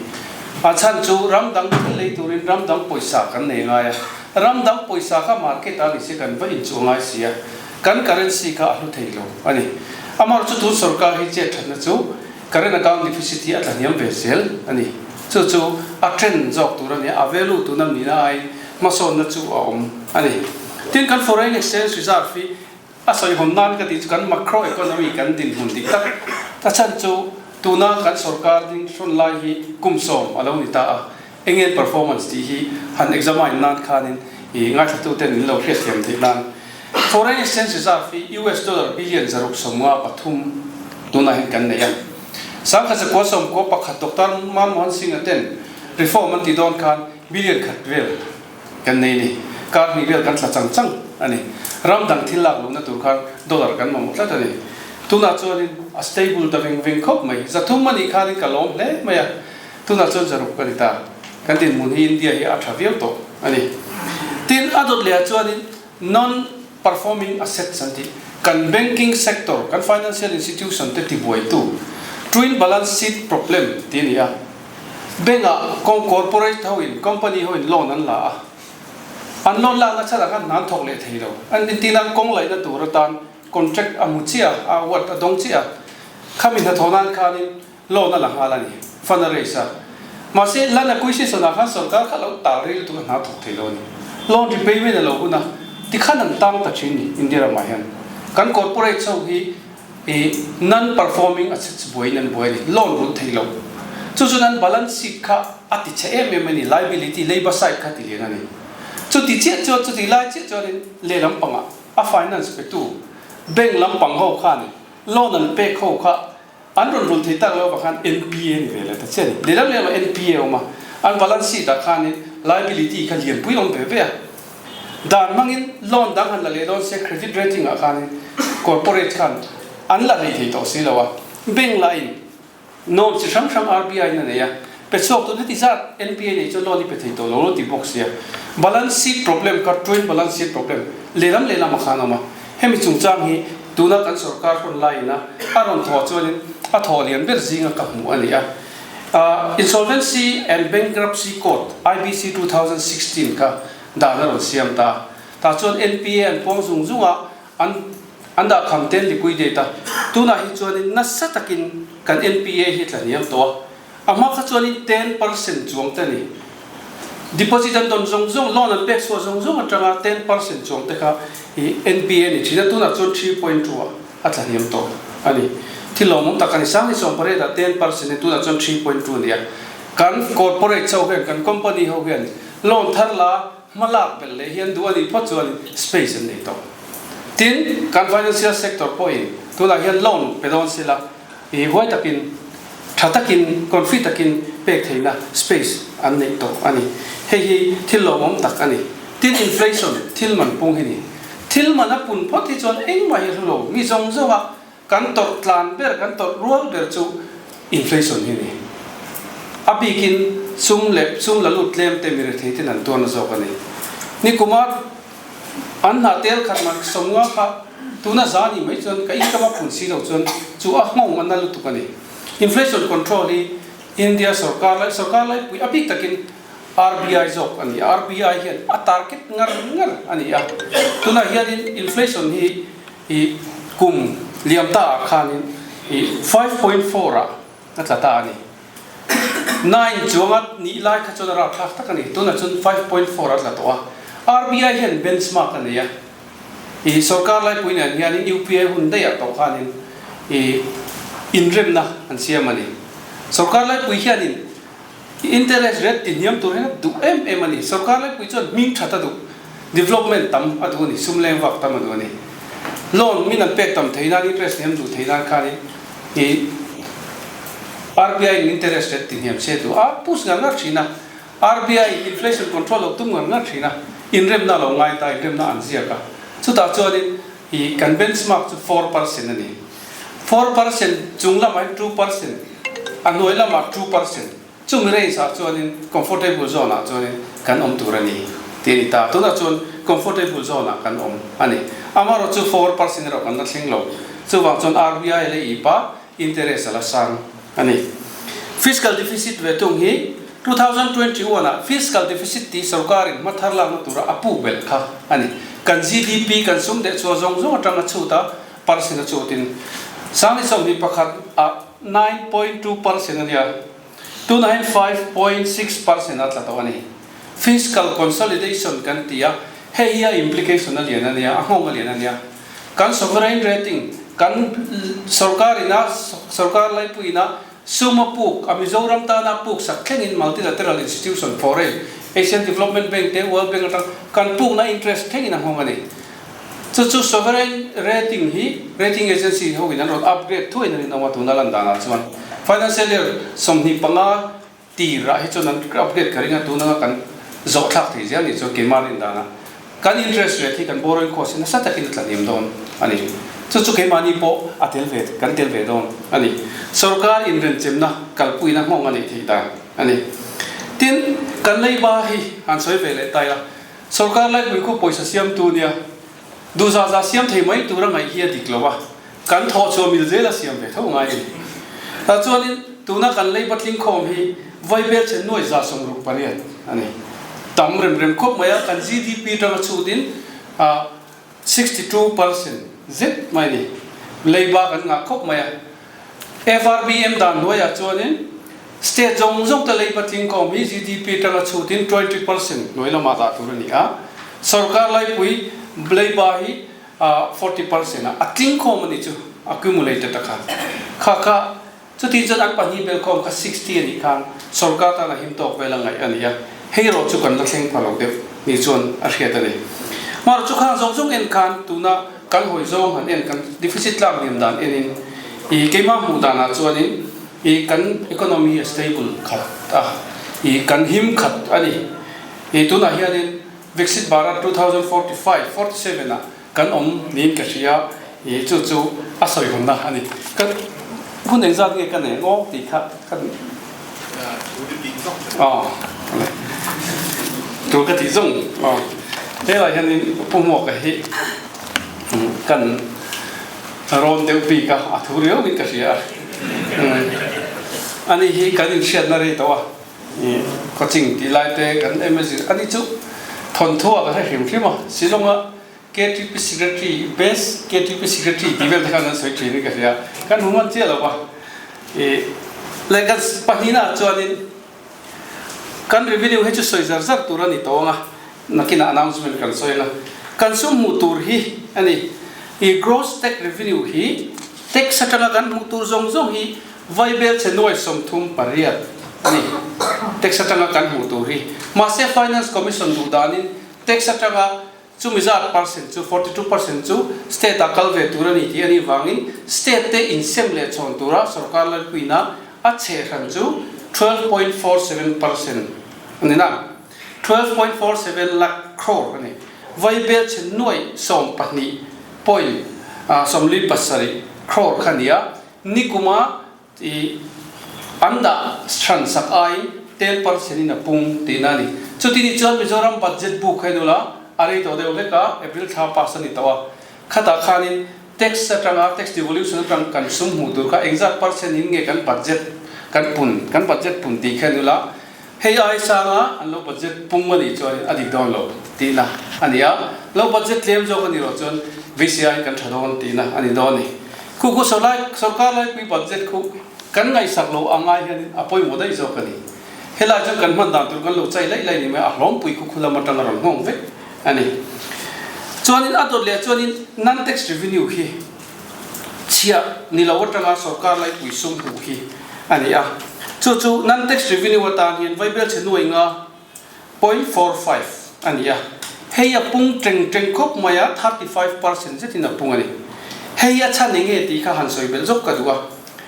A chhan chu ram dang thil lei turin ram dang pawisa kan nei ngai a. Ram dang pawisa kha market ah nise kan va inchuh ngai si a, kan currency kha a hlu thei lo a ni. Amaherawhchu tun sorkar hi chet thatna chu current account deficit hi a tla hniam ve zel a ni. Chu chu a trend zawk tur a ni a, a value tuna mina aiin hmasawnna chu a awm a ni. Tin, kan foreign exchange reserve hi A sawihawn nan ka tih chu kan macro economy kan dinhmun dik tak a chhan chu tuna kan sorkar ding hrawn lai hi kum 10 a lo ni ta a, eng performance tih hi han examine nan khanin i ngaithla ten min lo hriatthiam theih nan foreign exchange reserve hi US dollar billion 653 tunah hian kan nei a. 1991 Doctor Manmohan Singh-a ten reform an ti dawn khan billion khat vel Kan nei ni. Kar hnih vel kan tla chang chang a ni. Ram dang thil lak lohna tur khan dollar kan mamawh tlat a ni. Tunah chuanin a stable ta veng veng khawp mai. 300 a nih khanin ka lawm hle mai a. Tunah chuan 600 ka ni ta. Kan dinhmun hi India hi a tha viau tawh a ni. Tin, a dawt lehah chuanin non performing assets an tih. Kan banking sector, kan financial institution te tibuaitu twin balance sheet problem tih a ni a. Bank ah kawng corporate ho in company ho in loan an la a, an loan lakna chhan ah khan hna an thawk leh thei lo. An intin a kawng laihna tur atan contract a hmu chiah a, a award a dawng chiah a, khami hnathawh nan khanin loan a la nghal a ni, fund a raise a. Mahse land acquisition ah khan sorkar kha lo tal ril lutuk a hna thawk thei lo a ni. Loan repayment a lo hun a, tikhan an tang ta thin ni India ramah hian. Kan corporate ho hi I non performing assets buaiin an buai a ni, loan rulh theih loh. Chu chuan an balance sheet kha a ti chhe em em a ni, liability, labour side kha ti lian a ni. Chuti chiah chuan, chuti lai chiah chuanin lehlam pangah a finance petu bank lampang ho khanin loan an pek ho kha an rawn rulh thei tak lo avang khan NPA ni ve leh ta chiah a ni. Lehlam lehlamah NPA a awm a, an balance sheet ah khanin liability kha lianpui a awm ve ve a. Dan hmangin loan dang han la leh dawn se credit rating ah khanin corporate khan an la hlei thei tawh si lo a, bank lah in norm chi hrang hrang RBI in a nei a, pe chhuak tun heti zat NPA nei chuan loan i pe thei tawh lo lo ti bawk sia. Balance sheet problem kha twin balance sheet problem lehlam lehlam ah khan a awm a, hemi chungchang hi tuna kan sorkar hun laiin a a rawn thawh chuanin a thawh lian ber zinga ka hmuh a ni a. Insolvency and Bankruptcy Code, IBC 2016, kha dan a rawn siam ta. Tah chuan NPA an puang zung zung a, an an dah kham ten liquidate a. Tunah hi chuanin nasa takin kan NPA hi tla hniam tawh a. A hma kha chuanin 10% chuang te a ni. Deposit an dawn zawng zawng, loan an pek chhuah zawng zawng atanga 10% chuang te kha i NPA a ni thin a. Tunah chuan 3.2 ah a tla hniam tawh a ni. Thil lawmawm tak a ni. 2018 ah 10% in tunah chuan 3.2 a ni a. Kan corporate ho hian, kan company ho hian loan thar la hma lak belh leh hian duh a nih phawt chuan space an nei tawh. Tin, kan financial sector pawhin tunah hian loan pe dawn sila i huai takin, tha takin, confi takin pek theihna space an neih tawh a ni. Hei hi thil lawmawm tak a ni. Tin, inflation, thil man pung hi ni. Thil man a pun phawt hi chuan engmah hi a hlu lo. Mi zawng zawng a kan tawrh tlan ber, kan tawrh rual ber chu inflation hi a ni. A bikin sum leh sum la lut tlem te mi rethei ten an tuarna zawk a ni. Nikuma an hna tel khat man 50 kha tuna za ni mai chuan ka income a pun si lo chuan chu a nghawng a na lutuk a ni. Inflation control hi India sorkar lai sorkar laipui a bik takin. RBI zawk a ni a, RBI hian a target ngar ngar a ni a. Tunah hianin inflation hi i kum liam ta ah khanin i 5.4 ah a tla ta a ni. Nine chuanga nih lai kha chuan a rapthlak tak a ni. Tunah chuan 5.4 a tla tawh a. RBI hian benchmark a nei a. I sorkar laipui nen hianin UPA hun daih ah tawh khanin i inremna an siam a ni. Sorkar laipui hianin Interest rate ti hniam tur hian a duh em em a ni. Sorkar laipui chuan hming that a duh, development tam a duh a ni, sum leng vak tam a duh a ni. Loan min an pek tam thei nan, interest hniam duh thei nan khanin i RBI in interest rate ti hniam se duh a push ngar ngar thin a. RBI in inflation control lo tum ngar ngar thin a, inremna a lo ngai ta, inremna an ziak a. Chutah chuanin i kan benchmark chu 4% a ni. 4% chung lamah hian 2%, a hnuai lamah 2%, chumi range ah chuanin comfortable zone ah chuanin kan awm tur a ni tih a ni ta. Tunah chuan comfortable zone ah kan awm a ni. Amaherawhchu 4% erawh kan la thleng lo. Chuvang chuan RBI leh ipa interest a la sang a ni. Fiscal deficit ve tung hi 2021 ah fiscal deficit tih sorkarin hma thar lakna tura a puk belh kha a ni. Kan GDP kan sum deh chhuah zawng zawng atanga chhut a percent a chutin Sangni 21 ah 9.2% a nia, tunah hian 5.6% a tla tawh a ni. Fiscal consolidation kan ti a, hei hi a implication a lian a nia, a nghawng a lian a nia. Kan sovereign rating, kan sorkar ina, sorkar laipui ina sum a puk, a Mizoram tana a puk sak thlengin multilateral institution, foreign, Asian Development Bank te, World Bank atang kan pukna interest thlengin a nghawng a ni. Chu chu sovereign rating hi rating agency ho in an rawn upgrade thuai in an inawm a, tuna lan danah chuan financial year 25 tir ah hi chuan an upgrade ka ring a, tun anga kan zawh thlak thei zel nih chuan keimah rin danah kan interest rate hi kan borrowing cost hi nasa takin a tla hniam dawn a ni. Chu chu keimahni pawh a tel ve kan tel ve dawn a ni. Sorkar inrenchemna kalpuina nghawng a neih theih dan a ni. Tin, kan leiba hi han sawi ve leh ta ila. Sorkar laipui khu pawisa siamtu nia duh zah zah siam thei mai tura ngaih hi a dik lo a, kan thawh chhuah mil zel a siam ve tho ngai a ni. Tah chuanin tuna kan leiba tlingkhawm hi vaibel chhe nuai 68 a ni. Tam rem rem khawp mai a, kan GDP tanga chhutin 62% zet mai a ni. Leiba kan ngah khawp mai a. FRBM dan hnuaiah chuanin state zawng zawng te leiba tlingkawm hi GDP atanga chhutin 20% hnuai lamah dah tur a ni a, sorkar laipui leiba hi 40% ah a tlingkhawm a ni chu accumulated a kha kha kha chuti chuan an pahnih belkhawm kha 60 a nih khan sorkar tan a him tawk vel a ngaih a ni a, hei erawh chu kan la thleng pha lo deuh ni chuan a hriat a ni. Mahrawh chu khang zawng zawng en khan tuna Kan hawi zawng han en kan deficit tlak hniam dan enin i keimah hmuh danah chuanin i kan economy a stable khat a, i kan him khat a ni. I tunah hianin Viksit Bharat 2045, 47 ah kan awm niin ka hria, i chu chu a sawi hawnna a ni. Ka hun engzat nge ka nei ang aw tih kha ka aw tur ka tih zawng aw helai hianin Pu Hmuaka hi kan rawn deuh bik a, a thu riau in ka hria a ani hi kan inhriatna rei tawh a coaching tih lai te kan MSc ani chu thawnthu ah ka hre hrim hrim a Shillong a KTP Secretary, Best KTP Secretary tih vel te khan an sawi thin in ka hria. Kan hmu hman chiah lo va. I leh kan pahnihna ah chuanin kan revenue hi chu sawi zar zar tur a ni tawh ang a, nakinah announcement kan sawi ang a. Kan sum hmuh tur hi a ni. I gross tax revenue hi tax atanga kan hmuh tur zawng zawng hi vaibel chhe nuai 38 a ni. Tax atanga kan hmuh tur hi. Mahse Finance Commission duh danin tax atanga Chumi zat percent chu 42% chu state ah kal ve tur a ni tih a nih vangin state te insem leh chhawn tura sorkar lalpuina a chhe hran chu 12.47% a ni na. 12.47 lakh crore a ni. Vaibel chhe nuaih 12 point 47 crore kha a ni a, nikuma I an dah hran sak aiin 10% in a pung tihna a ni. Chuti nih chuan Mizoram budget book kha en ula, a rei tawh deuh hlek a, April thla pass a ni tawh a. Khatah khanin tax atanga tax devolution atang kan sum hmuh tur kha engzat percent in nge kan budget kan pun, kan budget pun tih kha en ula. Hei ai sanga an lo budget pung a nih chuan a dik dawn lo tihna a ni a, lo budget tlem zawk a nih loh chuan VCI kan tha dawn tihna a ni dawn a ni. Khu khu sorkar laipui budget khu kan ngaihsak lo ang ai hianin a pawimawh daih zawk a ni. Helai chuan kan hman dan tur kan lo chai laih laih ni mai a, a hlawmpui khu khu lam atang a rawn nghawng vek a ni. Chuanin a dawt leh chuanin non-tax revenue hi chhiah ni lo atanga sorkar laipui sum hmuh hi a ni a. Chu chu non-tax revenue atan hian vaibelchhe nuai nga 0.45 a ni a. Hei a pung teng teng khawp mai a, 35% zetin a pung a ni. Hei a chhan eng nge tih kha han sawi belh zawk ka duh a.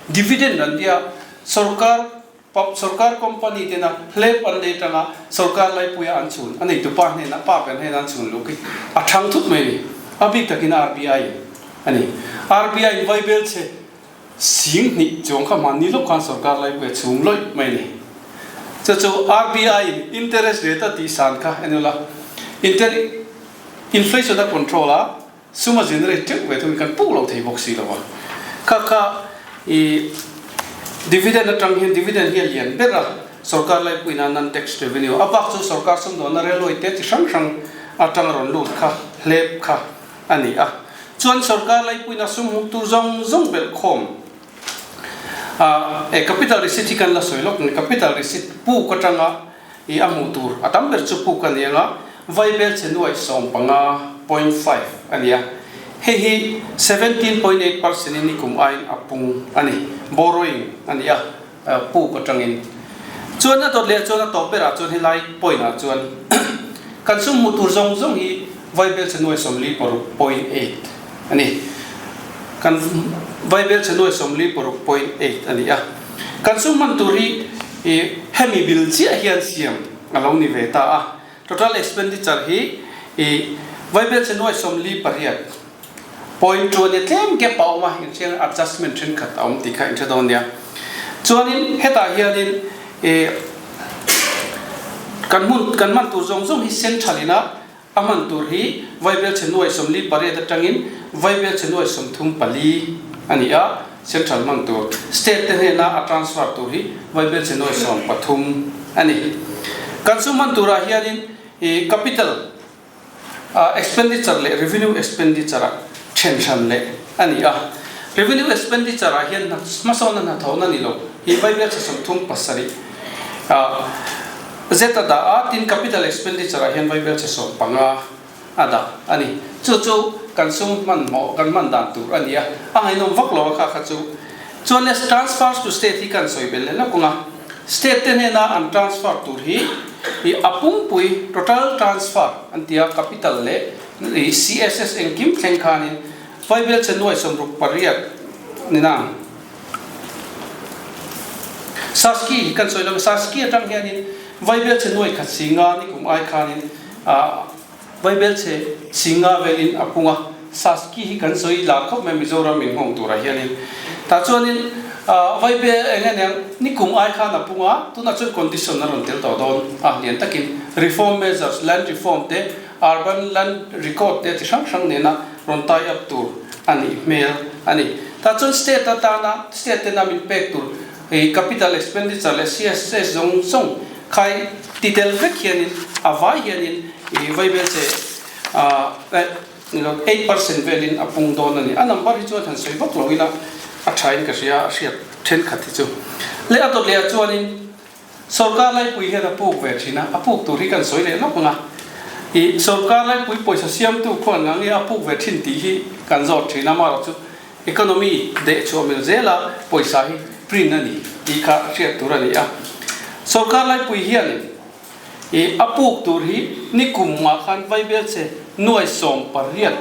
Dividend an tia sorkar Pop sorkar company tena hlep an lei tanga sorkar laipuia an chhun a neitu pa hnenah pa ber hnenah an chhun luh khi a thang thut mai a ni. A bik takin RBI in a ni. RBI in vaibel chhe sing hnih chuang kha hmanni lawk khan sorkar laipuia chhung lawih mai a ni. Chu chu RBI in interest rate a tihsan kha en ula inter inflation a control a Sum a generate teuh ve thung kan puk lo thei bawk si lo a. Kha kha i dividend atang hian dividend hi a lian ber a, sorkar laipuina non tax revenue a bak chu sorkar sumdawnna railway te chi hrang hrang atang a rawn lut kha hlep kha a ni a. Chuan sorkar laipuina sum hmuh tur zawng zawng belh khawm a e capital receipt hi kan la sawi lawk ni capital receipt puk atanga I a hmuh tur a tam ber chu puk a ni anga, vaibel che nuai 15.5 a ni a, hei hi 17.8% in nikum aiin a pung a ni, borrowing a ni a, puk atangin. Chuan a dawt leh chuan a tawp berah chuan helai point ah chuan kan sum hmuh tur zawng zawng hi vaibel che nuai 46.8 a ni. Kan vaibel che nuai 46.8 a ni a, kan sum hman tur hi I hemi bill chiah hian siam a lo ni ve ta a, total expenditure hi i vaibel che nuai 48.2 a nia tlem gap a awm a, inhriang adjustment thenkhat a awm tih kha inhre dawn nia. Chuanin hetah hianin i kan hmun kan hman tur zawng zawng hi central ina A hman tur hi vaibelchhe nuai 48 atangin vaibelchhe nuai 34 a ni a, Central hman tur State te hnena a transfer tur hi vaibelchhe nuai 13 a ni. Kan sum hman turah hianin i capital expenditure leh revenue expenditure ah then hran leh a ni a. Revenue expenditure ah hian hmasawnna hnathawhna ni lo hi vaibelchhe 37 ah Zet a dah a, tin capital expenditure ah hian vaibelchhe 15 a dah a ni. Chu chu kan sum hmanhmawh, kan hman dan tur a ni a, a ngaihnawm vak lo a kha kha chu. Chuan le transfers to state hi kan sawi belh leh lawk ang a, state te hnena an transfer tur hi i a pumpui, total transfer an ti a, capital leh i CSS engkim thleng khanin vaibelchhe nuai 68 ni nang. Saski hi kan sawi lo, Saski atang hianin vaibelchhe nuai khat si nga ni kum ai khanin ah vaibelchhe si nga velin a pung a, Saski hi kan sawi lar khawp mai Mizoram in nghawng turah hianin tah chuanin ah vaibel eng nge niang ni kum ai khan a pung a, tunah chuan condition a rawn tel tawh dawn a lian takin reform measures land reform te urban land record te chi hrang hrang nena rawn tie up tur a nih hmel a ni. Tah chuan state atana state tena min pek tur hei capital expenditure leh CSS zawng zawng khai ti tel vek hianin a vai hianin ih vaibel che ah eh ni lo 8% velin a pung dawn a ni. A number hi chuan han sawi vak lo ila a thain ka hria a hriat thenkhat hi chu. Leh a dawt leh ah chuanin Sorkar laipui hian a puk ve thin a, a puk tur hi kan sawi leh lawk ang a. Ih, sorkar laipui pawisa siamtu khuan nga nge a puk ve thin tih hi kan zawt thin a, amaherawhchu economy deh chhuah mil zela pawisa hi print a ni tih kha hriat tur a ni a. Sorkar laipui hianin ih, a puk tur hi nikum mah khan vaibelchhe nuai 18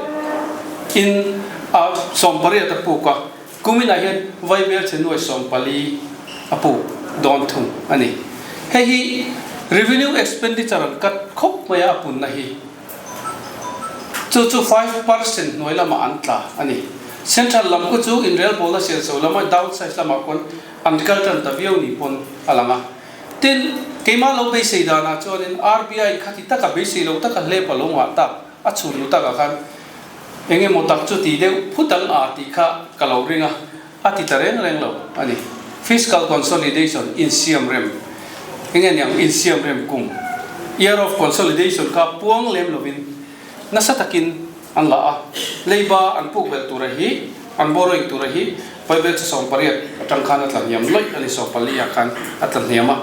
in a 18 a puk a. Kuminah hian vaibelchhe nuai 14 a puk dawn thung a ni. Hei hi revenue expenditure an cut khawp mai a, a punna hi chu chu 5% hnuai lamah an tla a ni. Central lam khu chu inrelbawlna senso lama down size lamah pawn an kal tan ta viau ni pawn a lang a. Tin, keimah lo beisei danah chuanin RBI khati taka beisei lo taka hlep a lo ngah tak a chhun lu takah khan Eng emaw tak chu ti deuh phut ang a tih kha ka lo ring a, a ti ta reng reng lo a ni. Fiscal consolidation, insiam rem. Enge niang insiam rem kum, year of consolidation, kha puang lem lovin nasa takin an la a, leiba an puk belh tura hi, an borrowing tura hi Bible chu 18 atang khan a tla hniam lawih a ni, 14 ah khan a tla hniam a.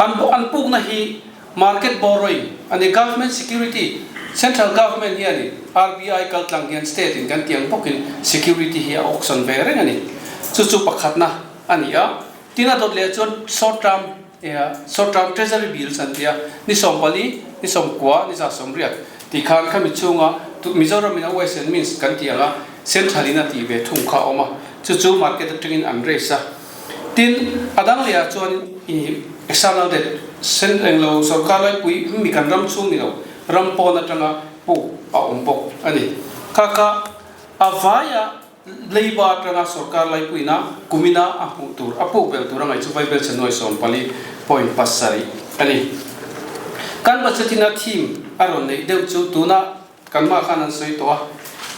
An an pukna hi market borrowing a ni, government security, central government hianin RBI kaltlang hian state in kan tiang bawkin security hi a auction ve reng a ni. Chu chu pakhatna a ni a. Tin a dawt leh chuan short term short term treasury bills an ti a, ni 14, ni 90, ni 180 tih khan khami chhunga Mizoram in a ways and means kan tih anga central in a tih ve thung kha a awm a, chu chu market atangin an raise a. Tin a dang leh ah chuan i external debt sen englo sorkar laipui mi kan ram chhung ni lo ram pawn atanga puk a awm bawk a ni. Kha kha a vaia Leiba atanga sorkar laipuina kumina a hmuh tur a puk belh tur a ngaih chu Vaibelchhe nuai 14.7 a ni. Kan budget-ina theme a rawn neih deuh chu tuna kan mah khan an sawi tawh a,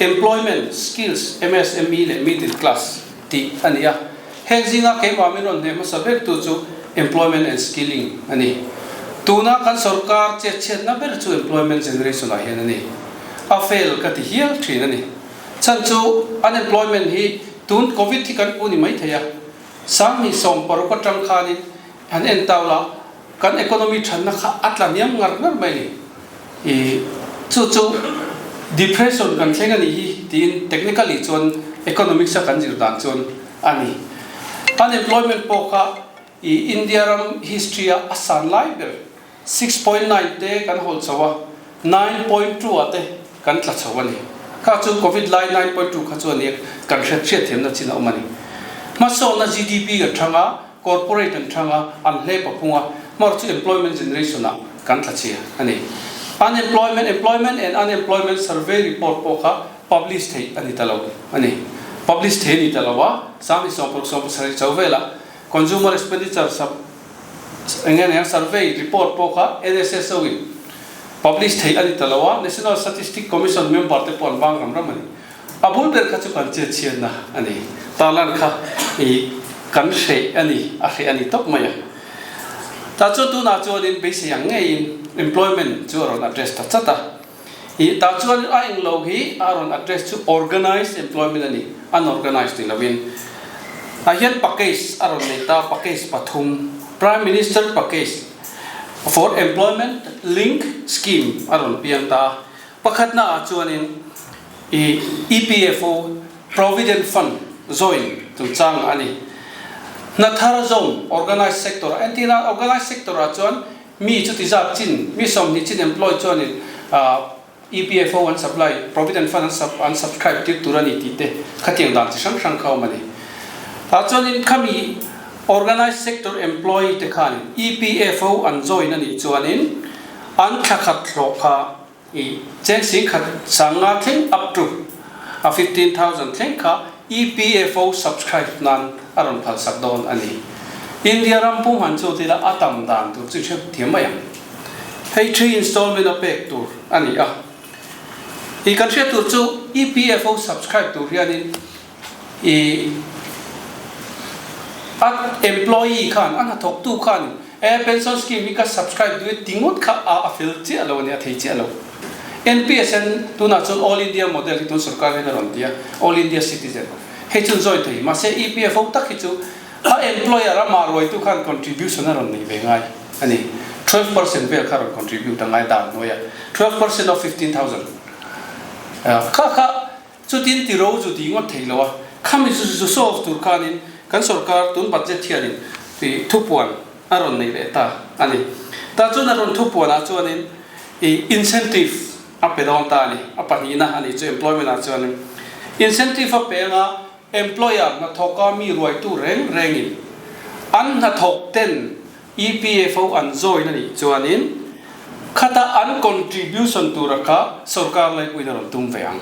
Employment, Skills, MSME leh Middle Class tih a ni a. Heng zinga keimah min rawn hneh hmasa ber tu chu Employment and Skilling a ni. Tuna kan sorkar chetchhiatna ber chu Employment Generation ah hian a ni. A fail ka ti hial thin a ni. Chhan chu unemployment hi tun covid hi kan pu ni mai thei a, 2016 atang khanin han en tau la kan economy thanna kha a tla hniam ngar ngar mai ni. I chu chu depression kan thleng a nih hi tiin technically chuan economics a kan zir dan chuan a ni. Unemployment pawh kha i India ram history a a san lai ber 6.9 te kan hawl chho a, 9.2 ah te kan tla chho a ni. Kha chu Covid lai 9.2 kha chu a nia kan hriat hriat thiamna chin a awm a ni. Hmasawnna GDP kan thang a, corporate an thang a, an hlep a phung a, hmar chu employment generation ah kan tla chhia a ni. Unemployment, Employment and Unemployment Survey report pawh kha publish theih a ni ta lo a ni. Publish thei a ni ta lo a, 2016 17 cho velah Consumer Expenditure sub Eng nge nia survey report pawh kha NSSO in publish theih a ni ta lo a, National Statistic Commission member te pawh an vang ram ram a ni. A bul ber kha chu kan chetchhiatna a ni. Tarlan kha i kan hreh a ni, a hreh a ni tawp mai a. Tah chuan tunah chuanin beisei ang ngeiin employment chu a rawn address ta chat a. I tah chuan a englo hi a rawn address chu organized employment a ni, unorganized ni lovin. Ah hian package a rawn nei ta, package pathum, Prime Minister package for employment link scheme a rawn piang ta a. Pakhatna ah chuanin i EPFO Provident Fund join chungchang a ni. Hna thar zawng organized sector ah, entirna organized sector ah chuan Mi chuti zat chin, mi 20 chin employee chuanin EPFO an supply, Provident Fund an subscribe tir tur a ni tih te khatiang dan chi hrang hrang kha awm a ni. Tah chuanin khami organised sector employee te khanin EPFO an join a nih chuanin an thla khat hlawh kha I cheng 10,000 sanga thleng up to a 15,000 thleng kha EPFO subscribe nan a rawn phal sak dawn a ni. India ram pum han chu tila a tam dan tur chu hre thiam mai ang. Hei three installment a pek tur a ni a. I kan hriat tur chu EPFO subscribe tur hianin I a employee khan a hnathawktu khan e pension scheme hi ka subscribe duh e ti ngawt kha a a fel chiah lo a ni a thei chiah lo. NPS-in tunah chuan All India model hi tun sorkar hian a rawn ti a, All India citizen hei chuan join thei mahse EPFO tak hi chu a employer a mah ruaitu khan contribution a rawn nei ve ngai a ni. 12% vel kha a rawn contribute a ngai dan hnuai a, 12% of 15,000 kha kha Chutin ti ro chu ti ngawt thei lo a, khami chu zu solve tur khanin kan sorkar tun budget hianin i thupuan a rawn nei leh ta a ni. Tah chuan a rawn thupuanah chuanin i incentive a pe dawn ta a ni, a pahnihna a nih chu employment ah chuanin incentive a pe anga employer hnathawka mi ruaitu reng rengin an hnathawk ten EPFO an join a nih chuanin khata an contribution tura kha sorkar laipuiin a rawn tum ve ang.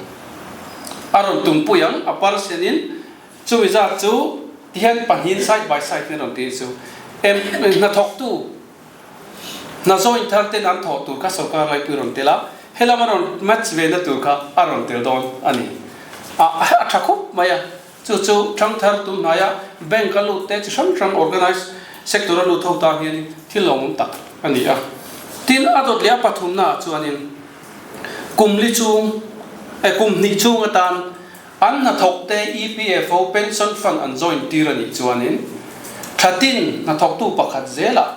A rawn tumpui ang, a percent in chumi zat chu tihian pahnihin side by side in a rawn ti chu hnathawktu hna join thar ten an thawh tur kha sorkar laipui rawn tel a, helam a rawn match ve na tur kha a rawn tel dawn a ni. A tha khawp mai a. Chu chu ṭhangthar tun hnaia bank a lut te chi hrang hrang organise sector a lut ho tan hianin thil lawmawm tak a ni a. Tin, a dawt leh a pathumnaah chuanin kum li chung, eh kum hnih chung atan an hnathawkte EPFO pension fund an join tir a nih chuanin thatin hnathawktu pakhat zelah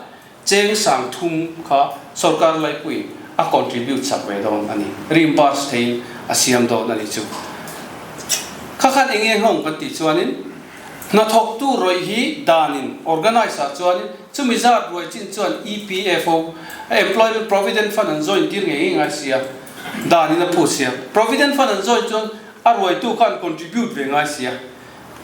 Cheng 3000 kha sorkar laipuiin a contribute sak ve dawn a ni. Reimburse theiin a siam dawn a ni chu. Kha khan eng nge nghawng kan tih chuanin hnathawktu rawih hi danin organise ah chuanin chumi zat ruai chin chuan EPFO, Employment Provident Fund an join tir ngei ngei ngai sia, danin a phut sia. Provident Fund an join chuan a ruaitu kha an contribute ve ngai sia.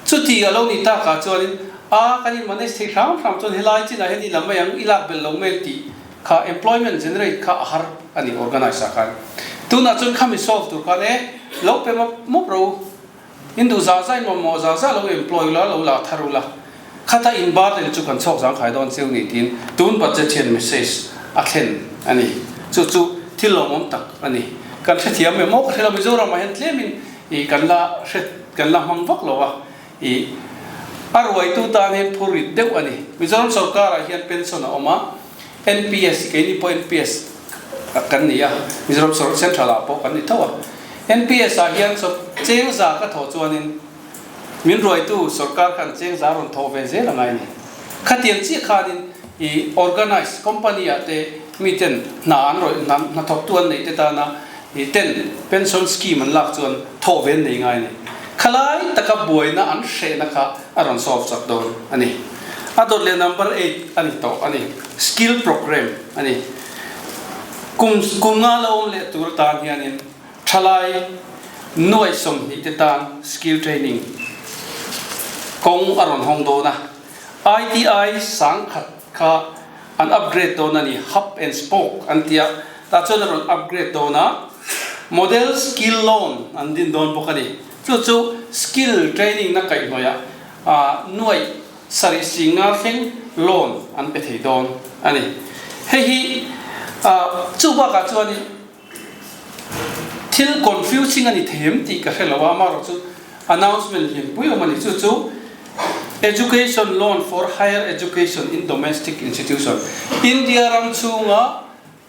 Chuti a lo nih takah chuanin, A, kan in manage thei hram hram chuan helai chinah hian i la mai ang, i lak belh lo mai ang tih kha employment generate kha a har a ni organise ah khan. Tunah chuan khami solve tur khan e, lo pe mawp mawp ro u, in duh zah zah in mamawh zah zah lo employ ula, lo la thar ula, khata in burden chu kan chhawk zangkhai dawn cheu ni tiin tun budget hian message a thlen a ni. Chu chu thil lawmawm tak a ni. Kan hrethiam em aw ka hre lo, Mizoramah hian tlemin I kan la hre kan la hmang vak lo a, i a ruaitu tan hian phur rit deuh a ni. Mizoram sorkarah hian pension a awm a, NPS keini pawh NPS kan ni a, Mizoram sor central ah pawh kan ni tho a. NPS ah hian sor cheng za ka thawh chuanin min ruaitu sorkar khan cheng za rawn thawh ve zel a ngai a ni. Khatiang chiah khanin i organize company ah te miten hna an rawih hna hnathawktu an neih te tana i ten pension scheme an lak chuan thawh ve an nei ngai a ni. Khalai taka buaina an hrehna kha a rawn solve chak dawn a ni. A dawt leh number eight a ni tawh a ni. Skill program a ni. Kum kum nga la awm leh tur atan hianin thalai nuai 20 te tan skill training kawng a rawn hawng dawn a. ITI 10,000 kha an upgrade dawn a ni, hub and spoke an ti a, tah chuan a rawn upgrade dawn a, model skill loan an din dawn bawk a ni. Chu chu skill training na kaihhnawih ah nuaih sarih 50 thleng loan an pe thei dawn a ni. Hei hi chu bakah chuanin thil confusing a ni thei em tih ka hre lo a, amaherawhchu announcement lianpui awm a ni. Chu chu Education Loan for Higher Education in Domestic Institution, India ram chhunga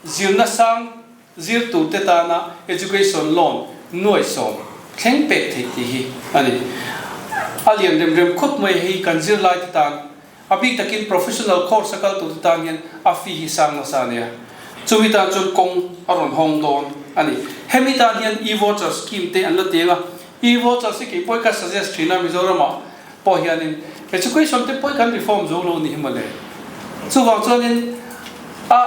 zirna sang zir turte tana education loan nuai 10 thleng pek theih tih hi a ni. A lian rem rem khawp mai hei kan zirlaite tan A bik takin professional course a kal turte tan hian a fee hi sang nasa a nia. Chumi tan chuan kawng a rawn hawng dawn a ni. Hemi tan hian e-voucher scheme te an la teng a, e-vouchers hi kei pawh ka suggest thin a Mizoramah pawh hianin education te pawh kan reform zo lo ni hi mawle. Chuvang chuanin a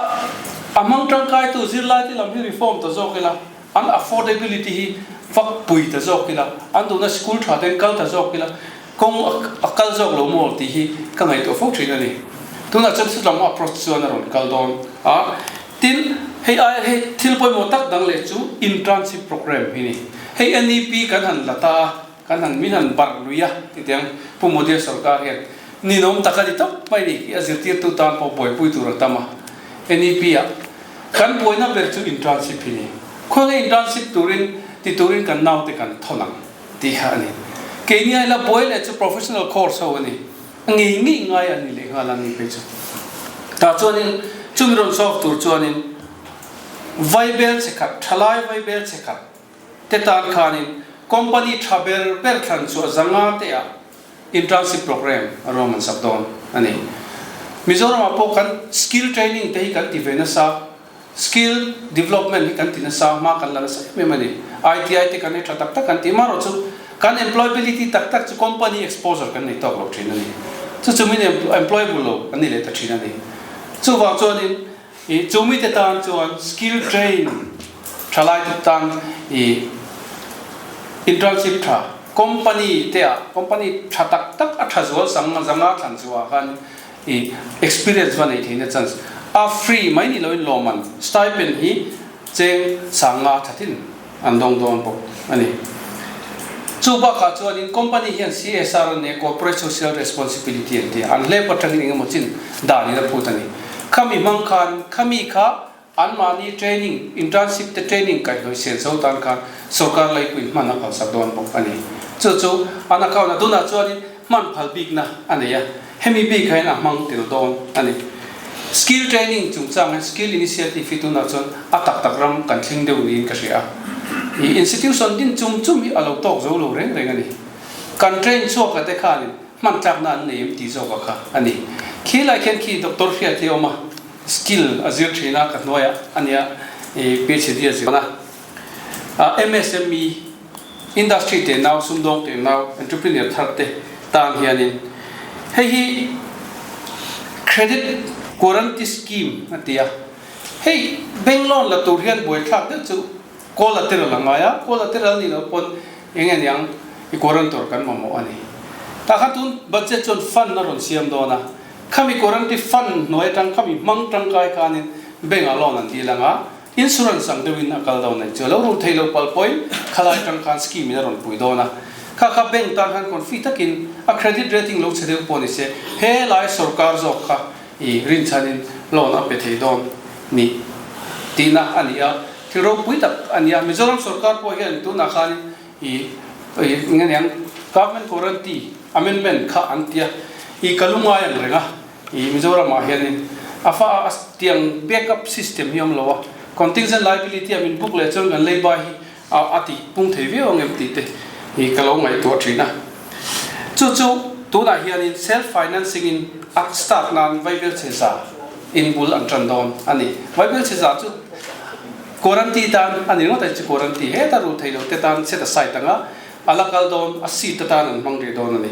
a hmang tangkaitu zirlai te lam hi reform ta zawk ila, an affordability hi vak pui ta zawk ila, an duhna school tha ten kal ta zawk ila, Kawng a kal zawk lo maw tih hi ka ngaihtuah fo thin a ni. Tunah chuan chutlam approach chuan a rawn kal dawn a. Tin, hei aia hei thil pawimawh tak dang leh chu internship program hi ni. Hei NEP kan han la ta a, kan han min han barh lui a ti teng Pu Modi sorkar hian ninawm tak a ni tawp mai ni hi a zirtirtu tan pawh buaipui tur a tam a. NEP ah kan buaina ber chu internship hi ni. Khawnge internship turin ti turin kan naute kan thawn ang. Tih kha a ni. Keini a ila buai leh chu professional course ho a ni. A ngei ngei ngai a ni leh nghal a ni phei chu. Tah chuanin chumi rawn solve tur chuanin vaibel che khat, thalai vaibel che khat te tan khanin company tha ber ber thlan chhuah zanga te ah internship program a ruahman sak dawn a ni. Mizoramah pawh kan skill training te hi kan ti ve nasa. Skill development hi kan ti nasa hma kan la nasa em em a ni. ITI te kan nei tha tak tak kan ti marawh chu kan employability tak tak chu company exposure kan nei tawk lo thin a ni. Chu chu min employable lo an ni leh ta thin a ni. Chuvang chuanin ih chu mite tan chuan skill train thalai te tan ih internship tha company te ah company tha tak tak a tha zual sang zanga thlan chhuah khan I experience va nei theihna chance a free mai ni loin lawmman stipend hi cheng 50 thatin an dawng dawn bawk a ni. Chu bakah chuanin company hian CSR an nei a, Corporate Social Responsibility an ti a, an hlep atangin engemaw chin danin a phut a ni. Khami hmang khan khami kha Anmahni training, internship te training kaihhnawih sel zo tan khan sorkar leipuiin hman a phalsak dawn bawk a ni. Chu chu an account a tunah chuanin hman phal bikna a nei a. Hemi bik hian a hmang tel dawn a ni. Skill training chungchang hian skill initiative hi tunah chuan a tak tak ram kan thleng deuh niin ka hria a. I institution din chum chum hi a lo tawk zo lo reng reng a ni. Kan train chhuak a te khanin hman tlakna an nei em tih zawk a kha a ni. Khi lai khian khi Doctor Hriat hi a awm a, skill a zir thin a ka hnuaiah a nia i PhD a zir a. MSME Industry te nau, sumdawng te nau, entrepreneur thar te tan hianin hei hi Credit Guarantee Scheme a ti a. Hei bank loan la tur hian buaithlak deuh chu collateral a ngai a, collateral nih loh pawn eng nge niang i guarantor kan mamawh a ni. Tah khan tun budget chuan fund a rawn siam dawn a, khami guarantee fund hnuai atang khami hmang tangkai khanin bank ah loan an dil ang a, Insurance ang deuhin a kal dawn a ni. Chu a lo rul thei lo pal pawhin khalai atang khan scheme in a rawn pui dawn a. Kha kha bank tan khan confi takin a credit rating lo chhe deuh pawh ni se he lai sorkar zawk kha i rinchhanin loan a pe thei dawn ni tihna a ni a. Thil ropui tak a ni a. Mizoram sorkar pawh hian tunah khanin i nge niang government guarantee amendment kha an ti a. I ka lungai ang reng a. I Mizoramah hianin a fa a tiang backup system hi a awm lo a, contingent liability a min book leh chuan kan leiba hi a ti pung thei viau ang em tih te hi ka lo ngaihtuah thin a. Chu chu tunah hianin self financing in a start nan Vaibel chhe za in bul an tan dawn a ni. Vaibel chhe za chu guarantee tan a ni ringawt a, chu guarantee heta rul thei lo te tan set aside anga A la kal dawn, a seat atan an hmang rih dawn a ni.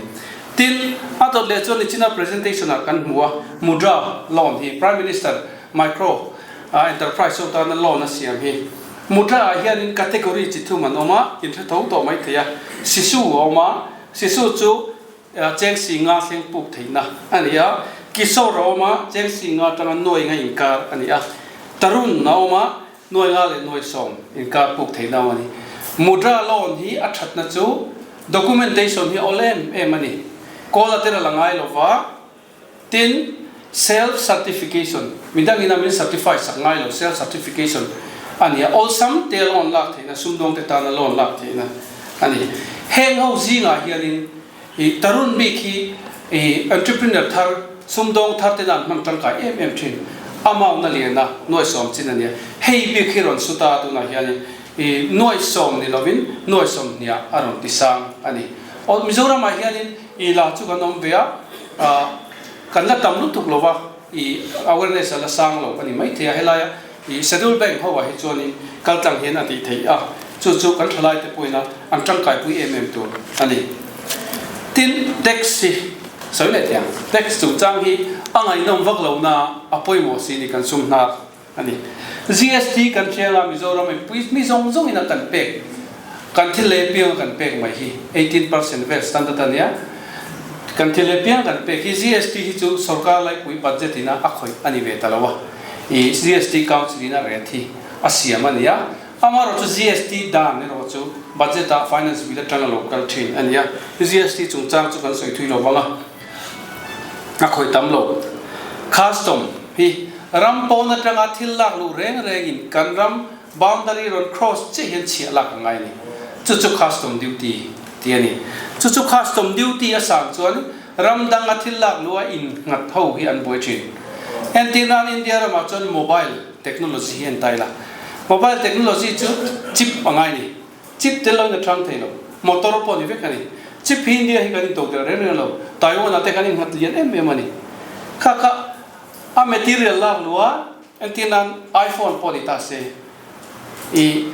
Tin, a dawt leh chuan nichina presentation ah kan hmu a, Mudra loan hi Prime Minister Micro Enterprise ho tana loan a siam hi. Mudra ah hianin category chi thum an awm a, in hre tho tawh mai thei a. Sisu a awm a, Sisu chu cheng si nga thleng puk theihna a ni a. Kishore a awm a, cheng si nga atanga nuai nga inkar a ni a. Tarun a awm a, Nuai nga leh nuai sawm inkar puk theih lo a ni. Mudra loan hi a thatna chu documentation hi a awl em em a ni. Collateral a ngai lo va, tin self certification, midangin a min certify sak ngai lo, self certification a ni a, awlsam te a loan lak theihna, sumdawng te tana loan lak theihna a ni. Heng ho zingah hianin I Tarun bik hi i entrepreneur thar, sumdawng thar te nan hman tangkai em em thin. Amount a lian a, nuaisawm chin a nia. Hei bik hi rawn su ta tunah hianin i nuaisawm ni lovin nuaisawm hniah a rawn ti sang a ni. Aw Mizoramah hianin i la chu kan awm ve a, kan la tam lutuk lo va, i awareness a la sang lo a ni maithei a. Helaia I Schedule Bank ho ah hi chuanin kaltlang hian a tih theih a, chu chu kan thalaite pawhin a an tangkaipui em em tur a ni. Tin, tax hi sawi leh thei ang. Tax chungchang hi a ngaihnawm vak lo na a pawimawh si ni kan sum hnar a ni. GST kan hriang a Mizoram mipui mi zawng zawngin a kan pek, kan thil leh piang a kan pek mai hi 18% vel standard a nia. Kan thil leh piang kan pek hi GST hi chu sorkar laipui budget in a a khawih a ni ve ta lo a. I GST Council in a ret hi a siam a ni a, amaherawh chu GST dan erawh chu budget ah Finance Bill atanga lo kal thin a ni a, GST chungchang chu kan sawi thui lo vang a, a khawih tam lo. Custom hi ram pawn atanga thil lak luh reng rengin kan ram boundary rawn cross chiah hian chhiah lak a ngai a ni. Chu chu custom duty tih a ni. Chu chu custom duty a sang chuan Ram danga thil lak luh a innghat ho hi an buai thin. Entir nan India ramah chuan mobile technology hi an tai la. Mobile technology chu chip a ngai ni. Chip tel loin a thang thei lo. Motor pawh ni vek a ni. Chip hi India hi kan into tel reng reng lo. Taiwan ah te kan innghat lian em em a ni. Kha kha a material lak luh a entir nan iPhone pawh ni ta se. I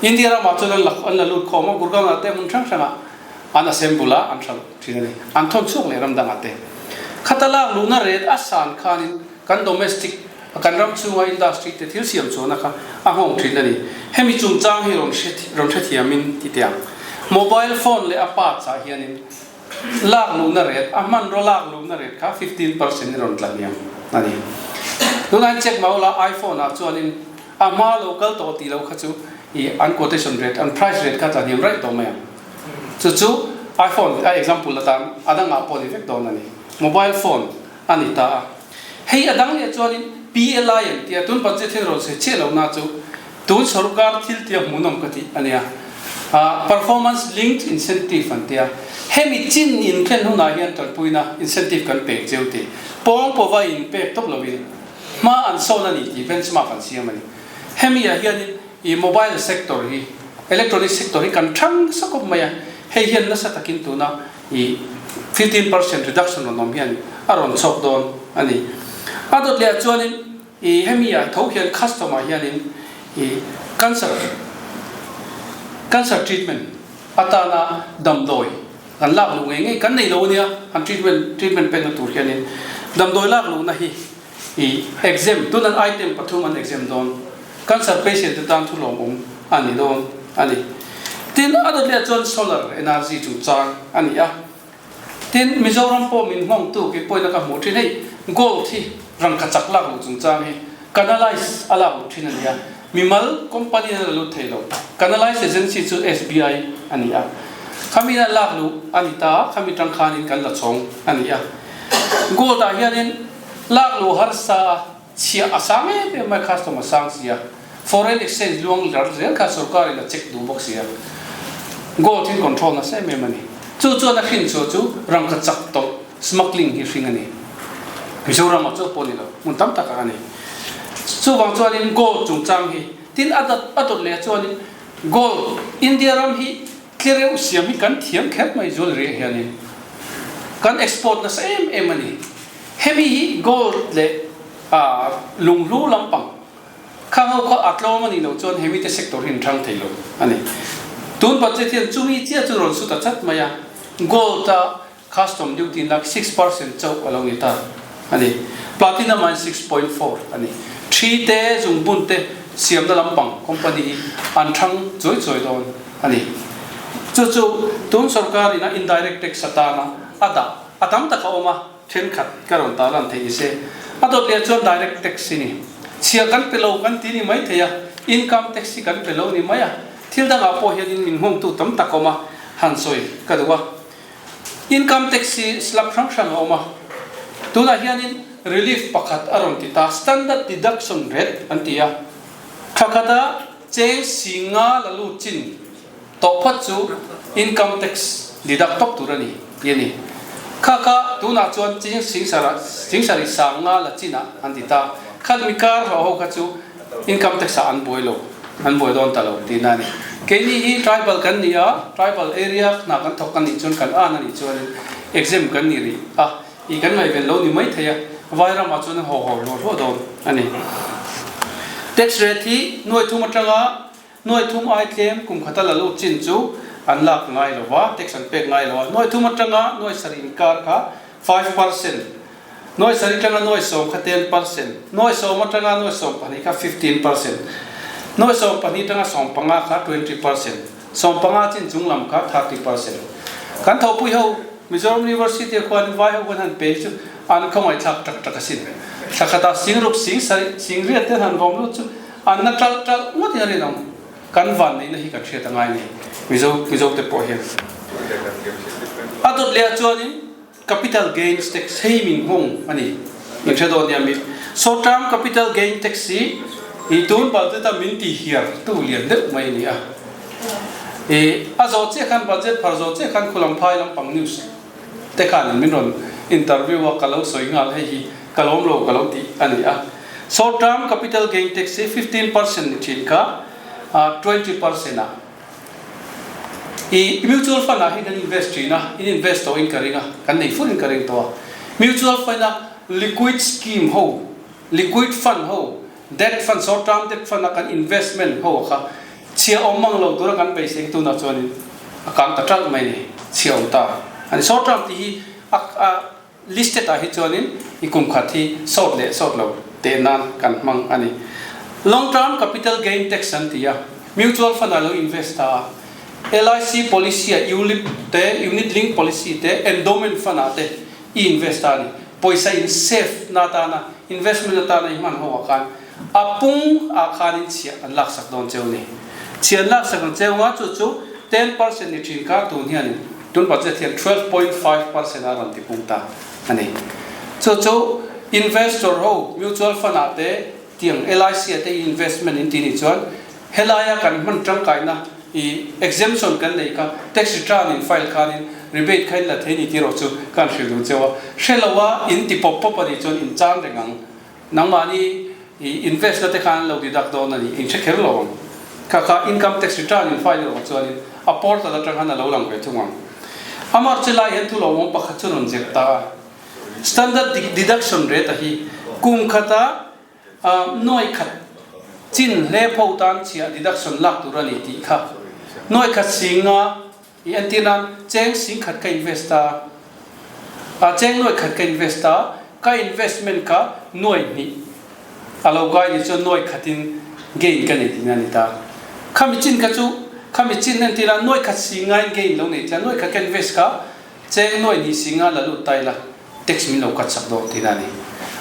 India ramah chuan an la an la lut khawm a, Gurgaon ah te hmun hrang hrangah an assemble a, an hralh thin a ni. An thawn chhuak leh ram dangah te. Khata lak luhna ret a san khanin kan domestic kan ram chhunga industry te thil siam chhuahna kha a nghawng thin a ni. Hemi chungchang hi rawn hre rawn hrethiamin ti teh ang. Mobile phone leh a parts ah hianin lak luhna ret a hmanraw lak luhna ret kha 15% in rawn tla hniam a ni. Tunah hian check mah ula iPhone ah chuanin A hma lo kal tawh tih lo kha chu i an quotation rate, an price rate kha tla hniam raih tawh mai ang. Chu chu iPhone a example atan a dangah pawh ni vek dawn a ni. Mobile phone a ni ta a. Hei a dang leh chuanin PLI an tia, tun budget hian rawn sawi chiah lo na chu tun sorkar thil tia hmuhnawm ka tih a nia. Performance linked incentive an tia, hemi chin in thlen hunah hian tanpuina incentive kan pek cheu tih pawng pawha in pek tawp loin hma an sawn a ni tih benchmark an siam a ni. Hemi ah hianin i mobile sector hi, electronic sector hi kan thang nasa khawp mai a, hei hian nasa takin tuna i 15% reduction rawn awm hian a rawn chhawk dawn a ni. A dawt leh ah chuanin I hemi ah tho hian custom ah hianin i cancer cancer treatment atana damdawi kan lak luh ngei ngei kan nei lo ania an treatment treatment pekna tur hianin damdawi lak luhna hi i exempt tun an item pathum an exempt dawn cancer patient te tan thu lawmawm a ni dawn a ni. Tin a dawt leh chuan solar energy chungchang a ni a. Tin, Mizoram pawh min hmawngtu kei pawhin a ka hmuh thin. Hei gold hi rangkha chak lak loh chungchang hi canalize a lak loh thin a ni a, mimal company in a la lut thei lo. Canalize agency chu SBI a ni a, khami in a lak luh a ni ta a, khami tang khanin kan la chhawng a ni a. Gold ah hianin lak luh harsa a chhiah a sang em em mai, custom a sang si a, foreign exchange luang lar zel kha sorkar in a check duh bawk si a, gold in control nasa em em a ni. Chu chuan a hrin chhuah chu rangka chak tawlh smuggling hi hring a ni. Mizoram ah chauh pawh ni lo, hmun tam tak ah a ni. Chuvang chuanin gold chungchang hi tin a dawt a dawt leh chuanin gold India ram hi tlereuh siam hi kan thiam kher mai jewelry ah hianin kan export nasa em em a ni. Hemi hi gold leh lunghlu lampang khang ho kha a tlawm a nih loh chuan hemi te sector hi an thang thei lo a ni. Tun budget hian chumi chiah chu rawn su ta chat mai a, gold a custom duty lak 6% chauh a lo ni ta a ni. Platinum ah 6.4 a ni. Thi te zungbun te siamna lampang company hi an thang chuai chuai dawn a ni. Chu chu tun sorkar in a indirect tax atana a dah a tam tak a awm a. Thenkhat ka rawn ta lan theih ni se, a dawt leh chuan direct tax hi ni. Chhiah kan pe lo kan ti ni mai thei a, income tax hi kan pe lo ni mai a, thil dangah pawh hianin min hmawngtu tam tak a awm a, han sawi ka duh a. Income tax hi slab hrang hrang a awm a, tunah hianin relief pakhat a rawn ti ta, standard deduction rate an ti a, thla khata cheng singa la lut chin, Tawh phawt chu income tax deduct tawp tur a ni tih a ni. Kha kha tunah chuan ching singsara singsari sang nga la chinah an ti ta. Kha mi kar hlawh ho kha chu income tax ah an buai lo, an buai dawn ta lo tihna a ni. Keini hi tribal kan ni a, tribal area hna kan thawk a nih chuan kan an a nih chuanin exempt kan ni rih a, i kan ngaihven lo ni mai thei a, vai ramah chuan an haw haw hluah hluah dawn a ni. Tax rate hi nuai thum atanga Nuai thum ai tlem kum khata la lut chin chu an lak ngai lo va, tax an pek ngai lo a. Nuai thum atanga nuai sarih inkar kha 5%, nuai sarih atanga nuai sawm kha 10%, nuai sawm atanga nuai 12 kha 15%, nuai 12 atanga 15 kha 20%, 15 chin chung lam kha 30%. Kan thawhpui ho Mizoram University ah khuan vai ho kan han pe hi chu an khawngaihthlak tak tak asin. Thla khatah singruk, sing sarih, sing riat te an han vawm lut chu An na ṭalh ṭalh ngawt in a rinawm. Kan vanneihna hi kan hriat a ngai ni Mizo Mizo te pawh hian. A dawt leh ah chuanin Capital Gains Tax hei min nghawng a ni. Min hre dawn nia mi. Short term Capital Gain Tax hi i tun budget a min ti hiar tu lian deuh mai a ni a. I a zawh chiah khan budget phar zawh chiah khan khulam phai lampang news te khan min rawn interview a ka lo sawi nghal hei hi ka lawm lo ka lo tih a ni a. Short term capital gain tax hi 15% ni thin kha 20% ah i mutual fund ah hian kan invest thin a, in invest tawh in ka ring a, kan nei fur in ka ring tawh a. Mutual fund a liquid scheme ho, liquid fund ho, debt fund, short term debt fund a kan investment ho kha Chhia awm mang lo tura kan beisei tunah chuanin a kang ta ṭalh mai ni. Chhia awm ta a ni. Short term tih hi a a listed ah hi chuanin i kum khat hi sawt leh sawt lo teh nan kan hmang a ni. Long term capital gain tax an ti a, mutual fund ah lo invest ta a, LIC policy ah ULIP te, unit link policy te, endowment fund ah te i invest ta a ni. Pawisa in save na atana investment atana i hman ho ah khan A pung ah khanin chhiah an laksak dawn cheu ni. Chhiah an laksak ang cheu nga chu chu 10% ni thin kha tun hianin tun budget hian 12.5% a rawn ti pung ta a ni. Chu chu investor ho mutual fund ah te tiang LIC ah te investment in ti nih chuan helaia kan hman tangkaina. I exemption kan neih kha tax return in file khanin rebate kha in la thei ni tih erawh chu kan hrilh duh cheu a. Hre lo a in ti pawp pawp a nih chuan in chan reng ang. Nangmahni i invest na te khan an lo deduct dawn a ni, in hre kher lo ang. Kha kha income tax return in file erawh chuanin a portal atang khan a lo lang ve thung ang. Amar che lai hian thu lo awm pakhat chu rawn zep ta a. Standard deduction rate a hi kum khata Nuai khat chin hle pho tan chhiah deduction lak tur a ni tih kha nuai khat singa i entir nan cheng sing khat ka invest a, a cheng nuai khat ka invest a, ka investment kha nuai hnih a lo kai ni chuan nuai khatin gain ka nei tihna a ni ta. Khami chin kha chu khami chin entir nan nuai khat singain gain lo nei tih a, nuai khat ka invest kha cheng nuai hnih singa la lut ta ila. Tax min lo cut sak dawn tihna a ni.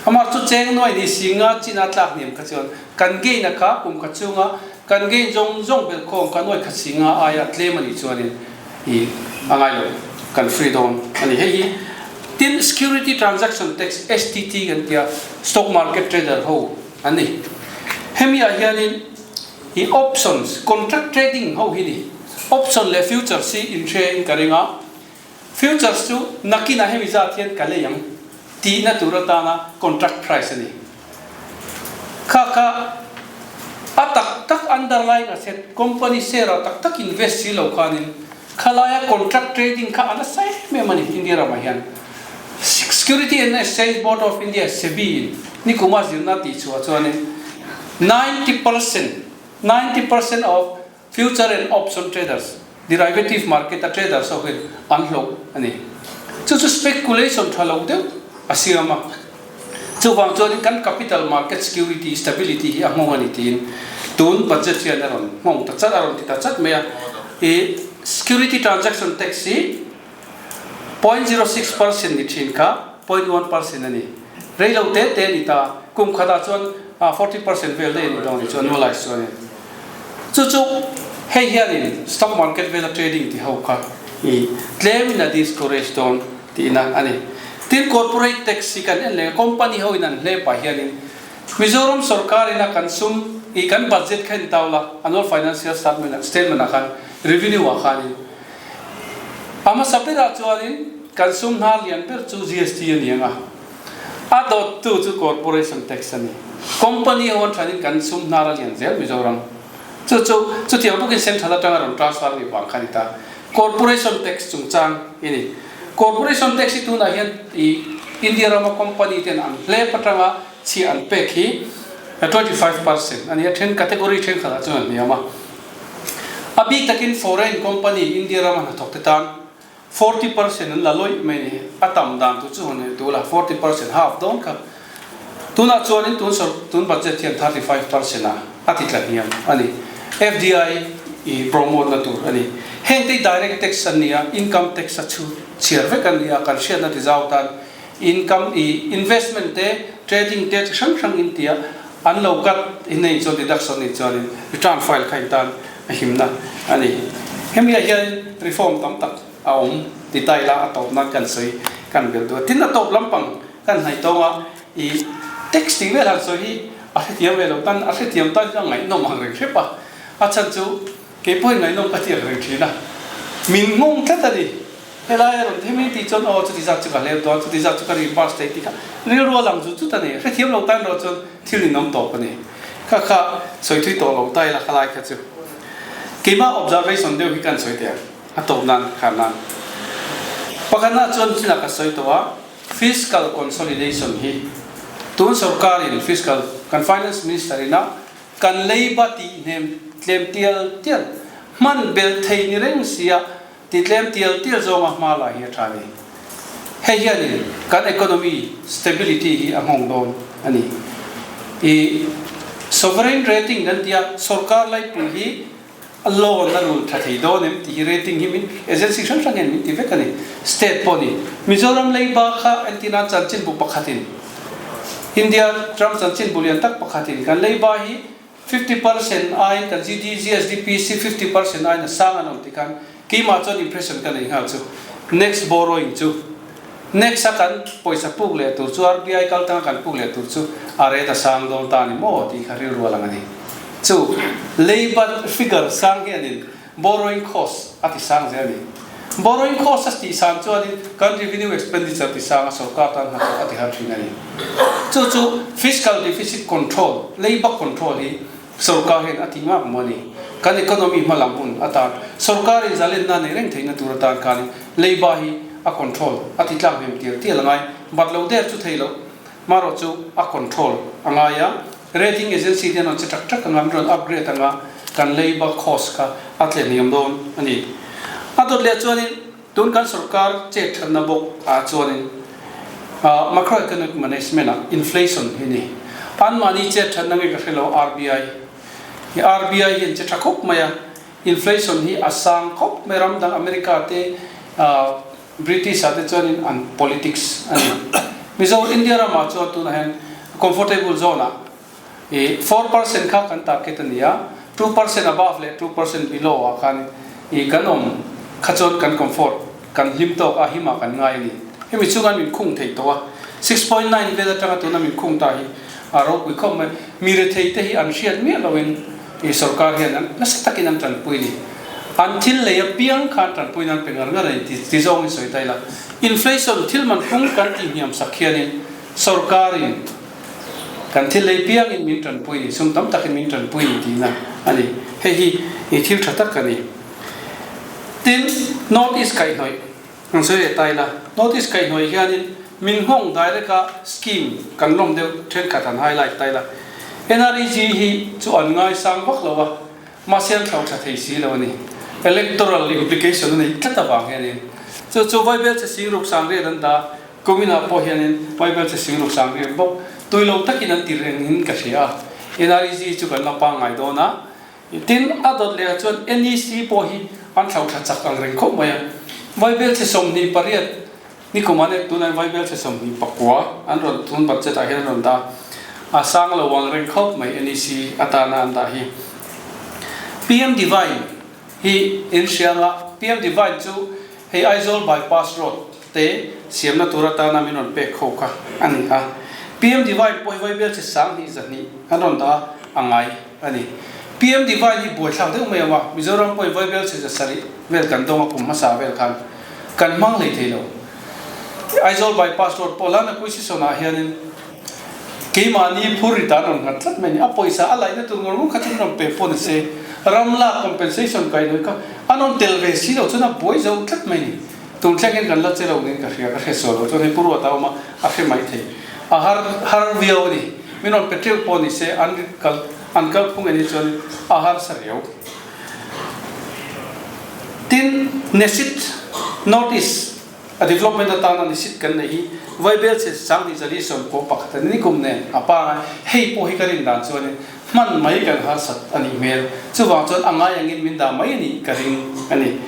Amah chu cheng nuai ni si nga chin a tlak hniam kha chuan kan gain a kha kum khat chunga kan gain zawng zawng belh khawm kha nuai khat si nga aia tlem a nih chuanin i a ngai lo kan free dawn a ni. Hei hi tin Security Transaction Tax, STT, kan tia stock market trader ho an ni. Hemi ah hianin i options, contract trading ho hi ni. Option leh futures hi inhre in ka ring a. Futures chu nakinah hemi zat hian ka lei ang tihna tur atana contract price a ni. Kha kha a tak tak underlying asset, company share ah tak tak invest si lo khanin khalaia contract trading kha a nasa em em a ni India ramah hian. Security and Exchange Board of India, SEBI, in nikuma zirna tihchhuah chuanin 90%, 90%, of Future and option traders, derivative market a traders ho hian an hlawh a ni. Chu chu speculation tha lo deuh a siam a. Chuvang chuanin kan capital market security stability hi a nghawng a ni tiin tun budget hian a rawn nghawng ta chat a rawn ti ta chat mai a. I security transaction tax hi 0.06% ni thin kha 0.1% a ni. Rei lo te te a ni ta. Kum khatah chuan 40% vel daih a ni dawn a ni chu annualize chuanin. Chu chu hei hianin stock market vela trading ti ho kha i tlemin a discourage dawn tihna a ni. Tin corporate tax hi kan en leh a, company ho in an hle pah hianin Mizoram sorkar ina kan sum i kan budget kha in tau la, annual financial statement ah khan revenue ah khanin A hmasa berah chuanin kan sum hnar lian ber chu GST a ni ang a, a dawttu chu Corporation Tax a ni. Company ho an thanin kan sum hnar a lian zel Mizoram. Chu chu chutiang bawkin Central atanga rawn transfer ni vang kha a ni ta. Corporation Tax chungchang i ni. Corporation Tax hi tunah hian i India rama company ten an hlep atanga chhiah an pek hi 25% a ni a, then category thenkhatah chuan an hniam a. A bik takin foreign company India rama hnathawk te tan 40% an la lawih mai ni. A tam dan tur chu hawn tur la 40% half dawn kha. Tunah chuanin tun sawr tun budget hian 35% ah a ti tla hniam a ni. FDI i promote na tur a ni. Heng te hi direct tax an ni a, income tax a chhu chhiar vek an ni a, kan hriatna ti zau tan income i investment te trading te chi hrang hrang in tia An lo cut in nei chuan deduction nih chuanin return file kha intan a himna a ni. Hemi ah hian reform tam tak a awm ti ta ila a tawp nan kan sawi kan belh duh a. Tin a tawp lampang kan hnaih tawng a i tax tih vel han sawi hi a hrethiam ve lo tan a hrethiam tan chuan ngaihnawm ang reng hrep a. A chhan chu Kei pawhin ngaihnawm ka tiak reng thin a, min nghawng tlat a ni. Helai a rawn them in tih chuan aw chuti zat chu ka hlep dawn, chuti zat chu ka reimburse thei tih kha rilru a lang zut zut a ni. Hrethiam lo tan erawh chuan thil ninawm tawp a ni. Kha kha sawi thui tawh lo ta ila khalai kha chu keimah observation deuh hi kan sawi teh ang a tawp nan kha nan. Pakhatna chuan china ka sawi tawh a, fiscal consolidation hi tun sorkarin fiscal kan finance minister ina Kan leiba tih hnem tlem tial tial, hman belh thei ni reng sia ti tlem tial tial zawnga hma la hi a tha ni. Hei hianin kan economy stability hi a nghawng dawn a ni. I sovereign rating kan tia sorkar laipui hi loan a rul tha thei dawn em tih hi rating hi min agency hrang hrang hian min ti vek a ni. State pawh ni. Mizoram leiba kha entina chanchinbu pakhatin India ram chanchinbu lian tak pakhatin kan leiba hi 50% aiin kan GD GSDP si 50% aiin a sang an awm tih khan keimah chuan impression ka nei nghal chu next borrowing chu next a kan pawisa puk leh tur chu RBI kal tanga kan puk leh tur chu a rate a sang dawn ta ni maw tih kha rilru a lang a ni. Chu leiba figure sang hianin. Borrowing cost a ti sang zel a ni. Borrowing cost a tih san chuanin kan revenue expenditure ti sang a sorkar tan hnathawk a ti har thin a ni. Chu chu fiscal deficit control, labour control hi sorkar hian a ti ngak maw a ni. Kan economy hma lam hun atan sorkarin zalenna nei reng theihna tur atan khanin labour hi a control a ti tlak hnem tial tial a ngai. Bat lo der chu thei loh marawh chu a control a ngai a. Rating agency te an rawn che tak tak anga, min rawn upgrade anga kan labour cost kha a tle hniam dawn a ni. A dawt leh chuanin tun kan sorkar chet thatna bawk ah chuanin macroeconomic management ah inflation hi ni. Anmahni chet thatna nge ka hre lo RBI hi RBI hian che tha khawp mai a, inflation hi a sang khawp mai ram dang America te British ah te chuanin an politics a ni. Mizo India ramah chuan tunah hian comfortable zone ah i 4% kha kan target a ni a, 2% above leh 2% below ah khan i kan awm kha chuan kan comfort, kan hlim tawk a him ah kan ngai a ni. Hemi chunga min khung thei tawh a, 6.9 vel atanga tuna min khung ta hi a ropui khawp mai. Mi rethei te hi an hriat miah loin i sorkar hian an nasa takin an tanpui a ni. An thil lei apiang khan tanpui nan pe ngar ngar a ni ti zawngin sawi ta ila. Inflation thil man phung kan tih hniam sak hianin sorkarin kan thil lei piangin min tanpui a ni, sum tam takin min tanpui a ni tihna a ni. Hei hi i thil tha tak a ni. Tin, North East kaihhnawih Kan sawi leh ta ila, notice kaihhnawih hianin min nghawng direct a scheme kan lawm deuh thenkhat han highlight ta ila. NREG hi chu an ngaisang vak lo a, mahse an thlo tha thei si lo a ni. Electoral implication a nei tlat avang hianin chu chu Vaibel che sing ruk sang riat an dah, kuminah pawh hianin Vaibel che sing ruk sang riat bawk tui lo takin an ti reng in ka hria a. NREG chu kan la pangngai dawn a. Tin, a dawt lehah chuan NEC pawh hi an thlo tha chak ang reng khawp mai a. Vaibel chhe 28 ni kum an tunah hian Vaibel chhe 29 an rawn tun budget ah hian an rawn dah a sang lo ang reng khawp mai NEC atana an dah hi. PM Divine hi in hria anga PM Divine chu hei Aizawl bypass road te siamna tur atana min rawn pek ho kha a ni a. PM Divine pawh hi Vaibel chhe 1200 an rawn dah a ngai. a ni. PM Divine hi buaithlak deuh mai ang a, Mizoram pawhin Vaibel chhe 700 vel kan dawng a kum hmasa vel khan kan hmang hlei thei lo. Aizawl bypass road pawh land acquisition ah hianin keimahni phur ri tan rawn nghat tlat mai a ni. A pawisa a laihna tur ngawr ngawr kha chu an rawn pe pawh ni se, ram lak compensation kai hnuai kha an rawn tel ve si lo chuan a buai zo tlat mai a ni. Tun thleng hian kan la che lo niin ka hria, ka hre sual lo chuan hei Pu Ruata a awm a, a hre mai thei. A har har viau a ni. Min rawn pe teuh pawh ni se an kal an kal phung en hi chuan a harsa riau. Tin, Nesit, North East a development atana Nesit kan neih hi Vaibel chhe 2041 a ni kum nen a pangai hei pawh hi ka rin dan chuanin hman mai kan harsat a nih hmel. Chuvang chuan a ngai angin min dah mai a nih ka ring a ni.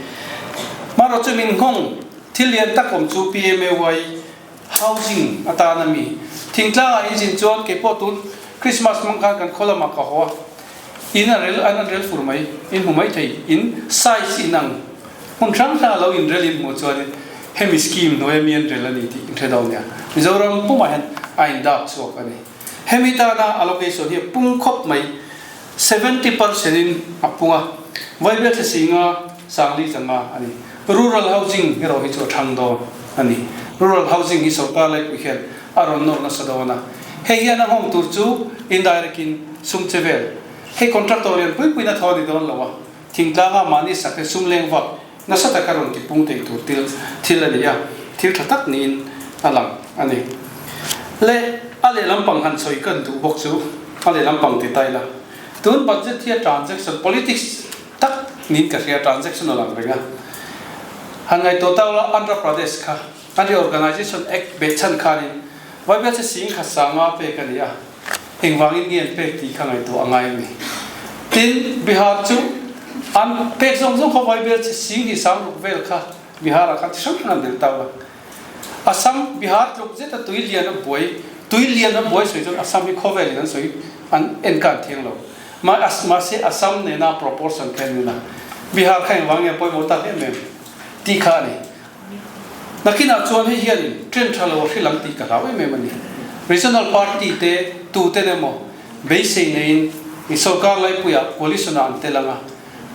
Hmanraw chu min nghawng thil lian tak awm chu PMAY Housing atan a mi. Thingtlangah in zin chuan kei pawh tun Christmas hmang khan kan khaw lamah ka haw a, in a rel an an rel fur mai, in hmu mai thei, in size in ang hmun hrang hrang a lo in rel in hmuh chuanin hemi scheme hnuaia mi an rel a ni tih in hre dawn nia. Mizoram pumah hian a in dak chhuak a ni. Hemi tana allocation hi a pung khawp mai, 70% in a pung a, Vaibel Thlasinga Sangli changa a ni. Rural housing erawh hi chu a thang dawn a ni. Rural housing hi sorkar laipui hian a rawn nawr nasa dawn a. Hei hian a nghawng tur chu indirect in sum che vel. Hei contractor lian pui puiin a thaw a ni dawn lo a, thingtlanga mahni sak hi sum leng vak nasa taka rawn ti pung thei tur til thil a ni a, thil tha tak niin a lang a ni. Le a lehlam pang han sawi kan duh bawk chu a lehlam pang ti ta ila. Tun budget hi a transaction politics tak niin ka hria, transaction a lang reng a. Han ngaihtuah ta ula Andhra Pradesh kha an reorganization act beh chhan khanin Vaibel che sing kha sanga pek a ni a, engvangin nge an pek tih kha ngaihtuah a ngai a ni. Tin, Bihar chu an pek zawng zawng kha Vaibel che sing hi sang ruk vel kha Bihar ah khan chi hrang hrang an del ta ula. Assam, Bihar tluk zeta tui lian a buai, tui lian a buai sawi chuan Assam hi khawvel in an sawi an en kan thiang lo. Mahse Assam nena proportion kha en ila Bihar kha engvang nge pawimawh tak em em tih kha a ni. Nakinah chuan hei hianin trend tha lo a hrilh ang tih ka hlau em em a ni. Regional party te tuten emaw beisei neiin i sorkar laipuiah coalition ah an tel ang a.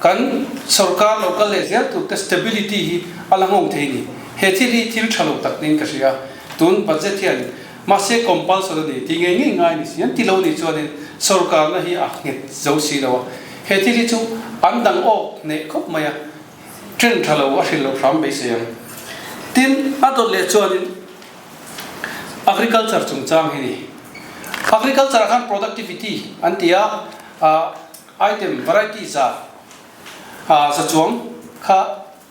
Kan sorkar lo kal leh zel tur te stability hi a la nghawng thei ni. He thil hi thil tha lo tak niin ka hria. Tun budget hian mahse compulsory a ni tih ngei ngei ngai ni si. An ti lo nih chuanin sorkarna hi a nghet zo si lo a. He thil hi chu an dang awk hneh khawp mai a. Trend tha lo a hrilh loh hram beisei ang. Tin, a dawt leh chuanin agriculture chungchang hi ni. Agriculture ah khan productivity an ti a, item variety za za chuang kha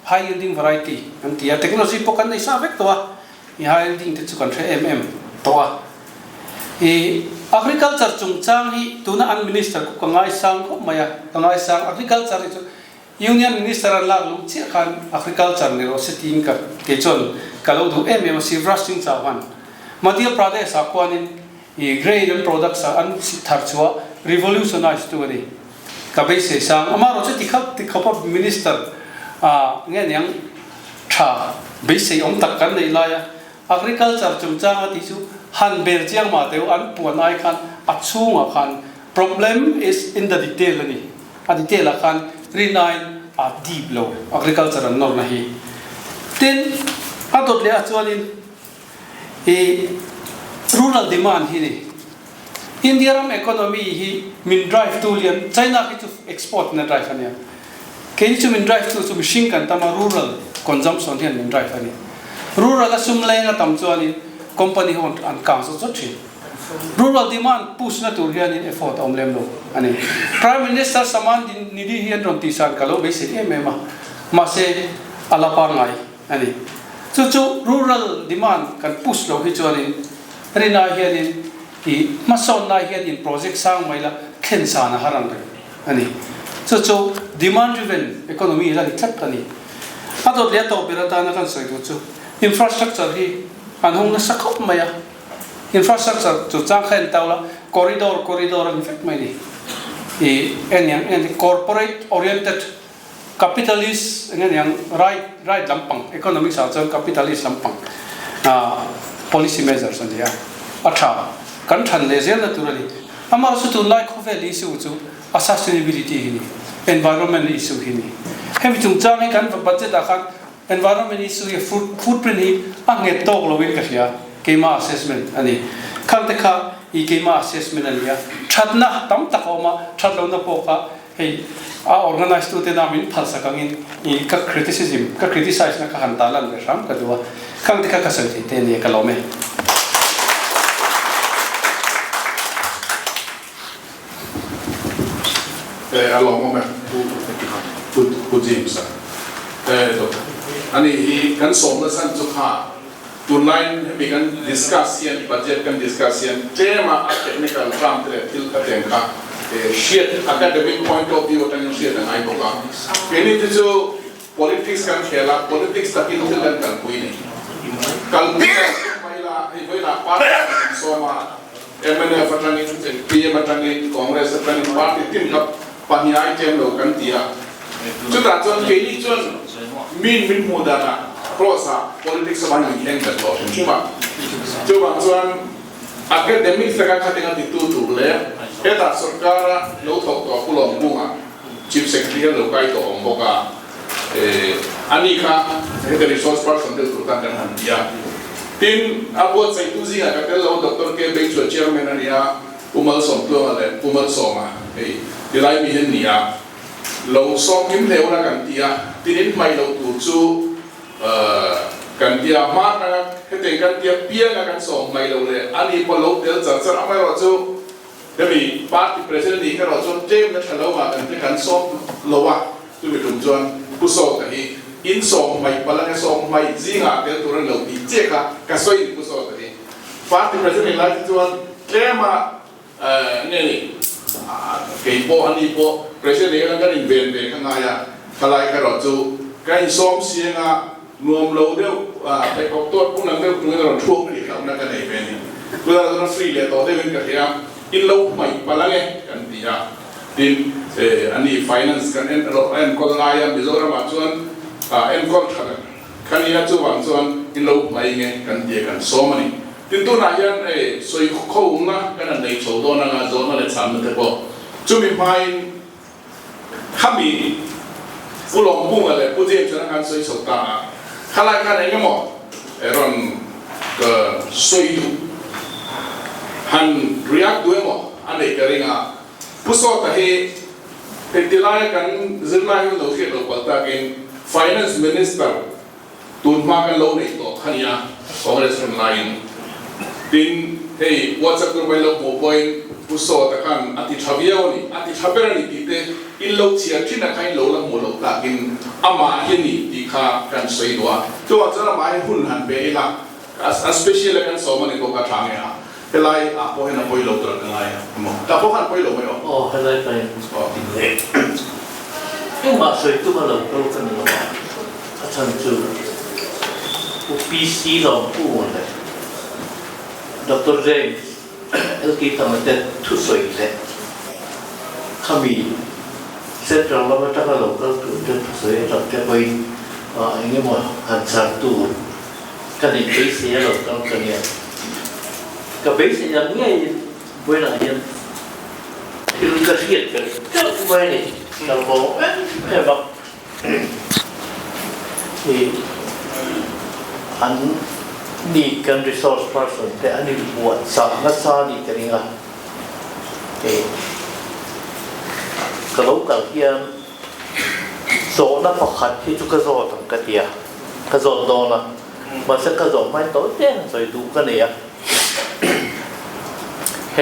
high yielding variety an ti a, technology pawh kan nei sa vek tawh a, i high yielding te chu kan hre em em tawh a. I agriculture chungchang hi tuna an minister khu ka ngaisang khawp mai a, ka ngaisang agriculture hi chu Union Minister an lak luh chiah khan Agriculture ni rawh se tiin ka kei chuan ka lo duh em em a, Shivraj Singh Chauhan. Madhya Pradesh ah khuanin i grain and products ah an thar chhuah revolutionize tu a ni. Ka beisei sang. Amaherawh chu tikha tikhawpa Minister ah nge niang tha beisei awm tak kan neih lai a, Agriculture chungchanga tih chu han bel chiang mah teu an puan ai khan a chhungah khan problem is in the detail a ni. A detail ah khan rinaiin a deep lo agriculture an nawrna hi. Tin, a dawt leh ah chuanin i rural demand hi ni. India ram economy hi min drive tu lian China khi chu export in a drive a nia. Keini chu min drive tu chu mihring kan tam a rural consumption hian min drive a ni. Rural a sum leng a tam chuanin company ho an kang zawt zawt thin. Rural demand push na tur hianin effort a awm lem lo a ni. Prime Minister Saman Nidhi hi an rawn tihsan ka lo beisei em em a, mahse a la pangngai a ni. Chu chu rural demand kan push lo hi chuanin rinai hianin i hmasawnna hianin project sang mai la thlen san a har ang reng a ni. Chu chu demand driven economy la ni tlat a ni. A dawt leh a tawp ber atana kan sawi duh chu infrastructure hi an hawng nasa khawp mai a. Infrastructure chu chang kha en tau la, corridor corridor a ni vek mai ni. I en ang en corporate oriented capitalist eng aniang right right lampang economics ah chuan capitalist lampang policy measures a ni a, a tha kan than leh zel na tur a ni. Amaherawhchu tunlai khawvel issue chu a sustainability hi ni, environment issue hi ni. Hemi chungchang hi kan budget ah khan Environment issue hi footprint hi a nghet tawk loin ka hria, keimah assessment a ni. Khang te kha i keimah assessment a ni a, thatna tam tak a awm a, that lohna pawh kha hei a organise tu tena min phalsak angin i ka criticism, ka criticise na ka han ta lan ve hram ka duh a, khang te kha ka sawi thei te a ni a, ka lawm e. A lawmawm e Pu Pu James a ani hi kan sawmna chhan chu kha tunlaiin hemi kan discuss hian budget kan discuss hian tlema a technical term te leh thil kha teng kha hriat academic point of view atangin hriat a ngai bawk a keini te chu politics kan khel a politics takin thil kan kalpui ni kalpui mai la hei vawilah party kan sawm a. Mnf atangin, zpm atangin, Congress atangin party tin kha pahnih ai tlem lo kan ti a. Chutah chuan keini chuan min min hmuh danah cross ah politics avangin min thleng bet tawh hrim hrim a. Chuvang chuan academic taka khatin a titu tur leh hetah sorkara lo thawk tawh Pu Lawmkunga Chief Secretary hian lo kai tawh awm bawk a. Ani kha heta resource person deuh tur tan kan han ti a. Tin, a buatsaihtu zingah ka tel lo, Doctor K. Beichua chairman a ni a, Pu Malsawmtluanga leh Pu Malsawma hei tilai mi hi an ni a. Lo sawm hlim hle ula kan ti a, tin in hmaih loh tur chu kan ti a, hma atanga hetiang kan tia pianga kan sawm hmaih loh leh ani pawh lo tel char char amaherawhchu Hemi party president nih erawh chuan tlem na tha lo ah kan te kan sawm lo a, chumi tum chuan Pu Sawta hi in sawm hmaih palh ange sawm hmaih zingah tel tur a ni lo tih chiah kha ka sawi ni Pu Sawta hi party president nih lai te chuan tlem a nge ni kei pawh ani pawh president nih khan kan in ven ve kha ngai a, khalai erawh chu ka in sawm siang a. Nuam lo deuh a, pheikhawk tawt hmun ang deuh tungin a rawn thuak tih hlauhna ka nei ve a ni. Tunah chuan a free leh tawh deuhin ka hria, in lo hmaih palh ang e kan ti a. Tin, a ni finance kan en erawh a enkawl lai a, Mizoramah chuan enkawl that kha ni a, chuvang chuan in lo hmaih nge kan ti a, kan sawm a ni. Tin, tunah hian sawi khawmna kan han nei chho dawn anga zawhna leh chhanna te pawh chumi hmain, Khami Pu Lawmkunga leh Pu James an kan sawi chho ta a, khalai khan eng emaw rawn sawi duh han react duh emaw a neih ka ring a. Pu Sawta hi heti laia kan zirlai hun lo hriat lo palh takin Finance Minister Tun hma kan lo neih tawh kha nia Congress hun laiin. Tin, hei WhatsApp group a in lo hmuh pawhin Pu Sawta khan a ti tha viau a ni, a ti tha ber a ni tih te in lo chhiar thin a kha in lo la hmuh loh takin amah hi a ni tih kha kan sawi duh a. Chuvang chuan amah hi hun han pe ila, a special a kan sawm a ni bawk a tha nge a, helai ah pawh hian a pawi lo tur an ka ngai a, emaw tah pawh khan a pawi lo mai aw. Aw, helai pa in ti leh. Engmah sawi tum a lo kal ka ni lo a. A chhan chu Pu PC Lawmkunga leh Doctor James LK Thanga te thusawi leh khami Central lam atanga lo kal tur te thusawi atang te pawhin eng emaw han chhar tur ka neih beisei a lo kal ka nia. Ka beisei ang ngeiin vawiinah hian thil ka hriat ber teuh mai a ni. Ka lawm em em a. Hi an ni kan resource person te an inbuatchah nasa a nih ka ring a, hei ka lo kal hian zawhna pakhat hi chu ka zawt ang ka ti a, ka zawt dawn a, mahse ka zawh hmain tawh te han sawi duh ka nei a,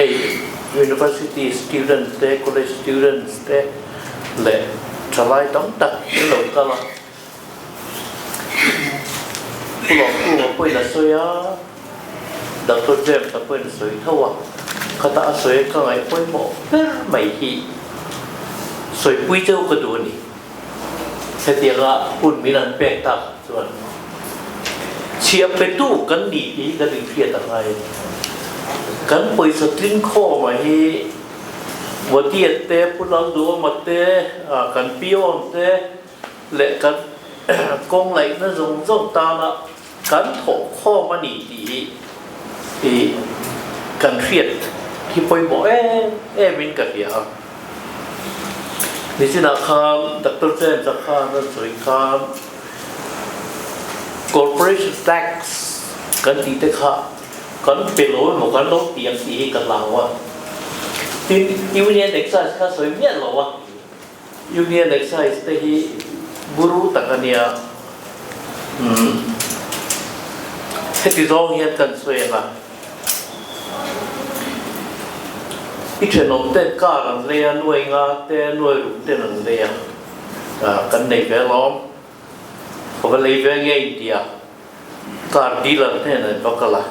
hei university student te college students te leh thalai tam tak an lo kal a, Pu Lawmkunga pawhin a sawi a, Doctor James-a pawhin a sawi tho a, khata a sawi ka ngaih pawimawh ber mai hi sawipui cheu ka duh a ni. Hetianga hun min an pek tak chuan chhiah petu kan ni tih hi kan inhriat a ngai a ni. Kan pawisa tling khawma hi Wadiat te, Pu Lalduhawma te, kan Pion te leh kan kawng laihna zawng zawng tana kan thawh khawm a ni tih hi kan hriat hi pawimawh em em in ka hria a. Nichinah khan Doctor James-a khan a sawi khan Corporation Tax kan tih te kha kan pe lo emaw kan lo ti ang tih hi ka hlau a. Tin, Union Excise kha sawi miah lo a. Union Excise te hi buru tak a nia. Umm heti zawng hian kan sawi ang a. I thenawm ten car an lei a, nuai nga te, nuai ruk ten an lei a, kan nei ve alawm. Ka va lei ve nge in ti a, car dealer hnenah in va kal a,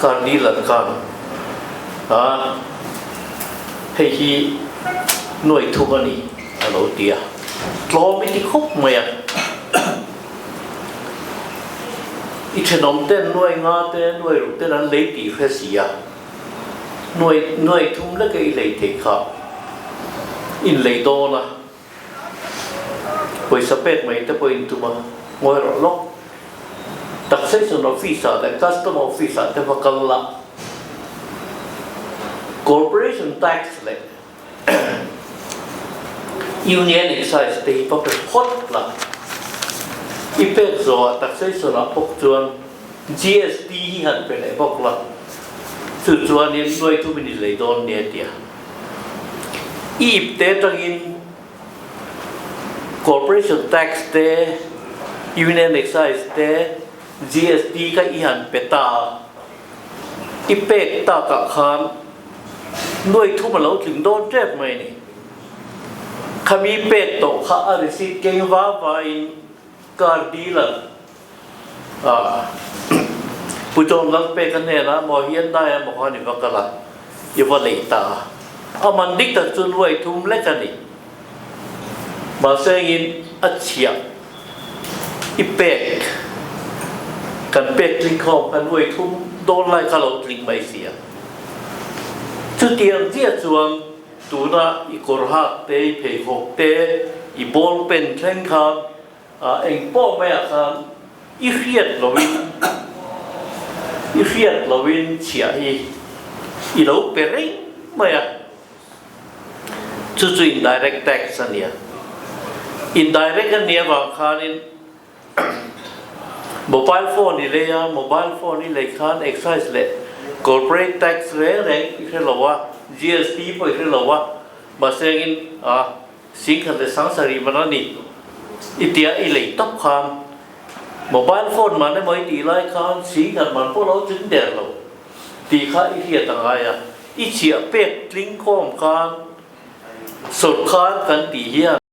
car dealer khan a hei hi nuai thum a ni a lo ti a, tlawm i ti khawp mai a, i thenawm ten nuai nga te nuai ruk ten an lei tih hre si a, nuai nuai thum leka i lei theih kha in lei dawn a. Pawisa pek mai te pawhin tum a, ngawi rawh lawk. Taxation office ah leh custom office ah te va kal la, corporation tax leh union excise te hi va pe phawt la. I pek zawhah taxation ah bawk chuan GST hi han pe leh bawk la, chu chuanin nuai thumin i lei dawn nia tia. I ip te atangin Corporation Tax te, Union Excise te, GST kha i han pe ta a, i pek takah khan nuai thum a lo tling dawn tep mai a ni. Khami pek tawh kha a receipt keng va vain car dealer A Pu John Lalpeka hnenah maw Hyundai a maw khan i va kal a, i va lei ta a. A man dik tak chu nuai thum lek a ni. Mahse engin a chhiah i pek kan pek tling khawm kha nuai thum dawn lai kha lo tling mai si a. Chutiang chiah chuan tuna i kawr hak te, i pheikhawk te, i ball pen thleng khan Eng pawh maiah khan i hriat loin i hriat loin chhiah hi i lo pe reng mai a, chu chu indirect tax a nia. Indirect a nih avang khanin mobile phone i lei a, mobile phone i lei khan excise leh corporate tax reng reng i hre lo a, GST pawh i hre lo a, mahse engin a singkhat leh sangsarih man a ni i tia i lei tawp khan mobile phone man emaw i tih lai khan singkhat man pawh lo tling der lo tih kha i hriat a ngai a, i chhiah pek tling khawm khan sawrkar kan tih hian.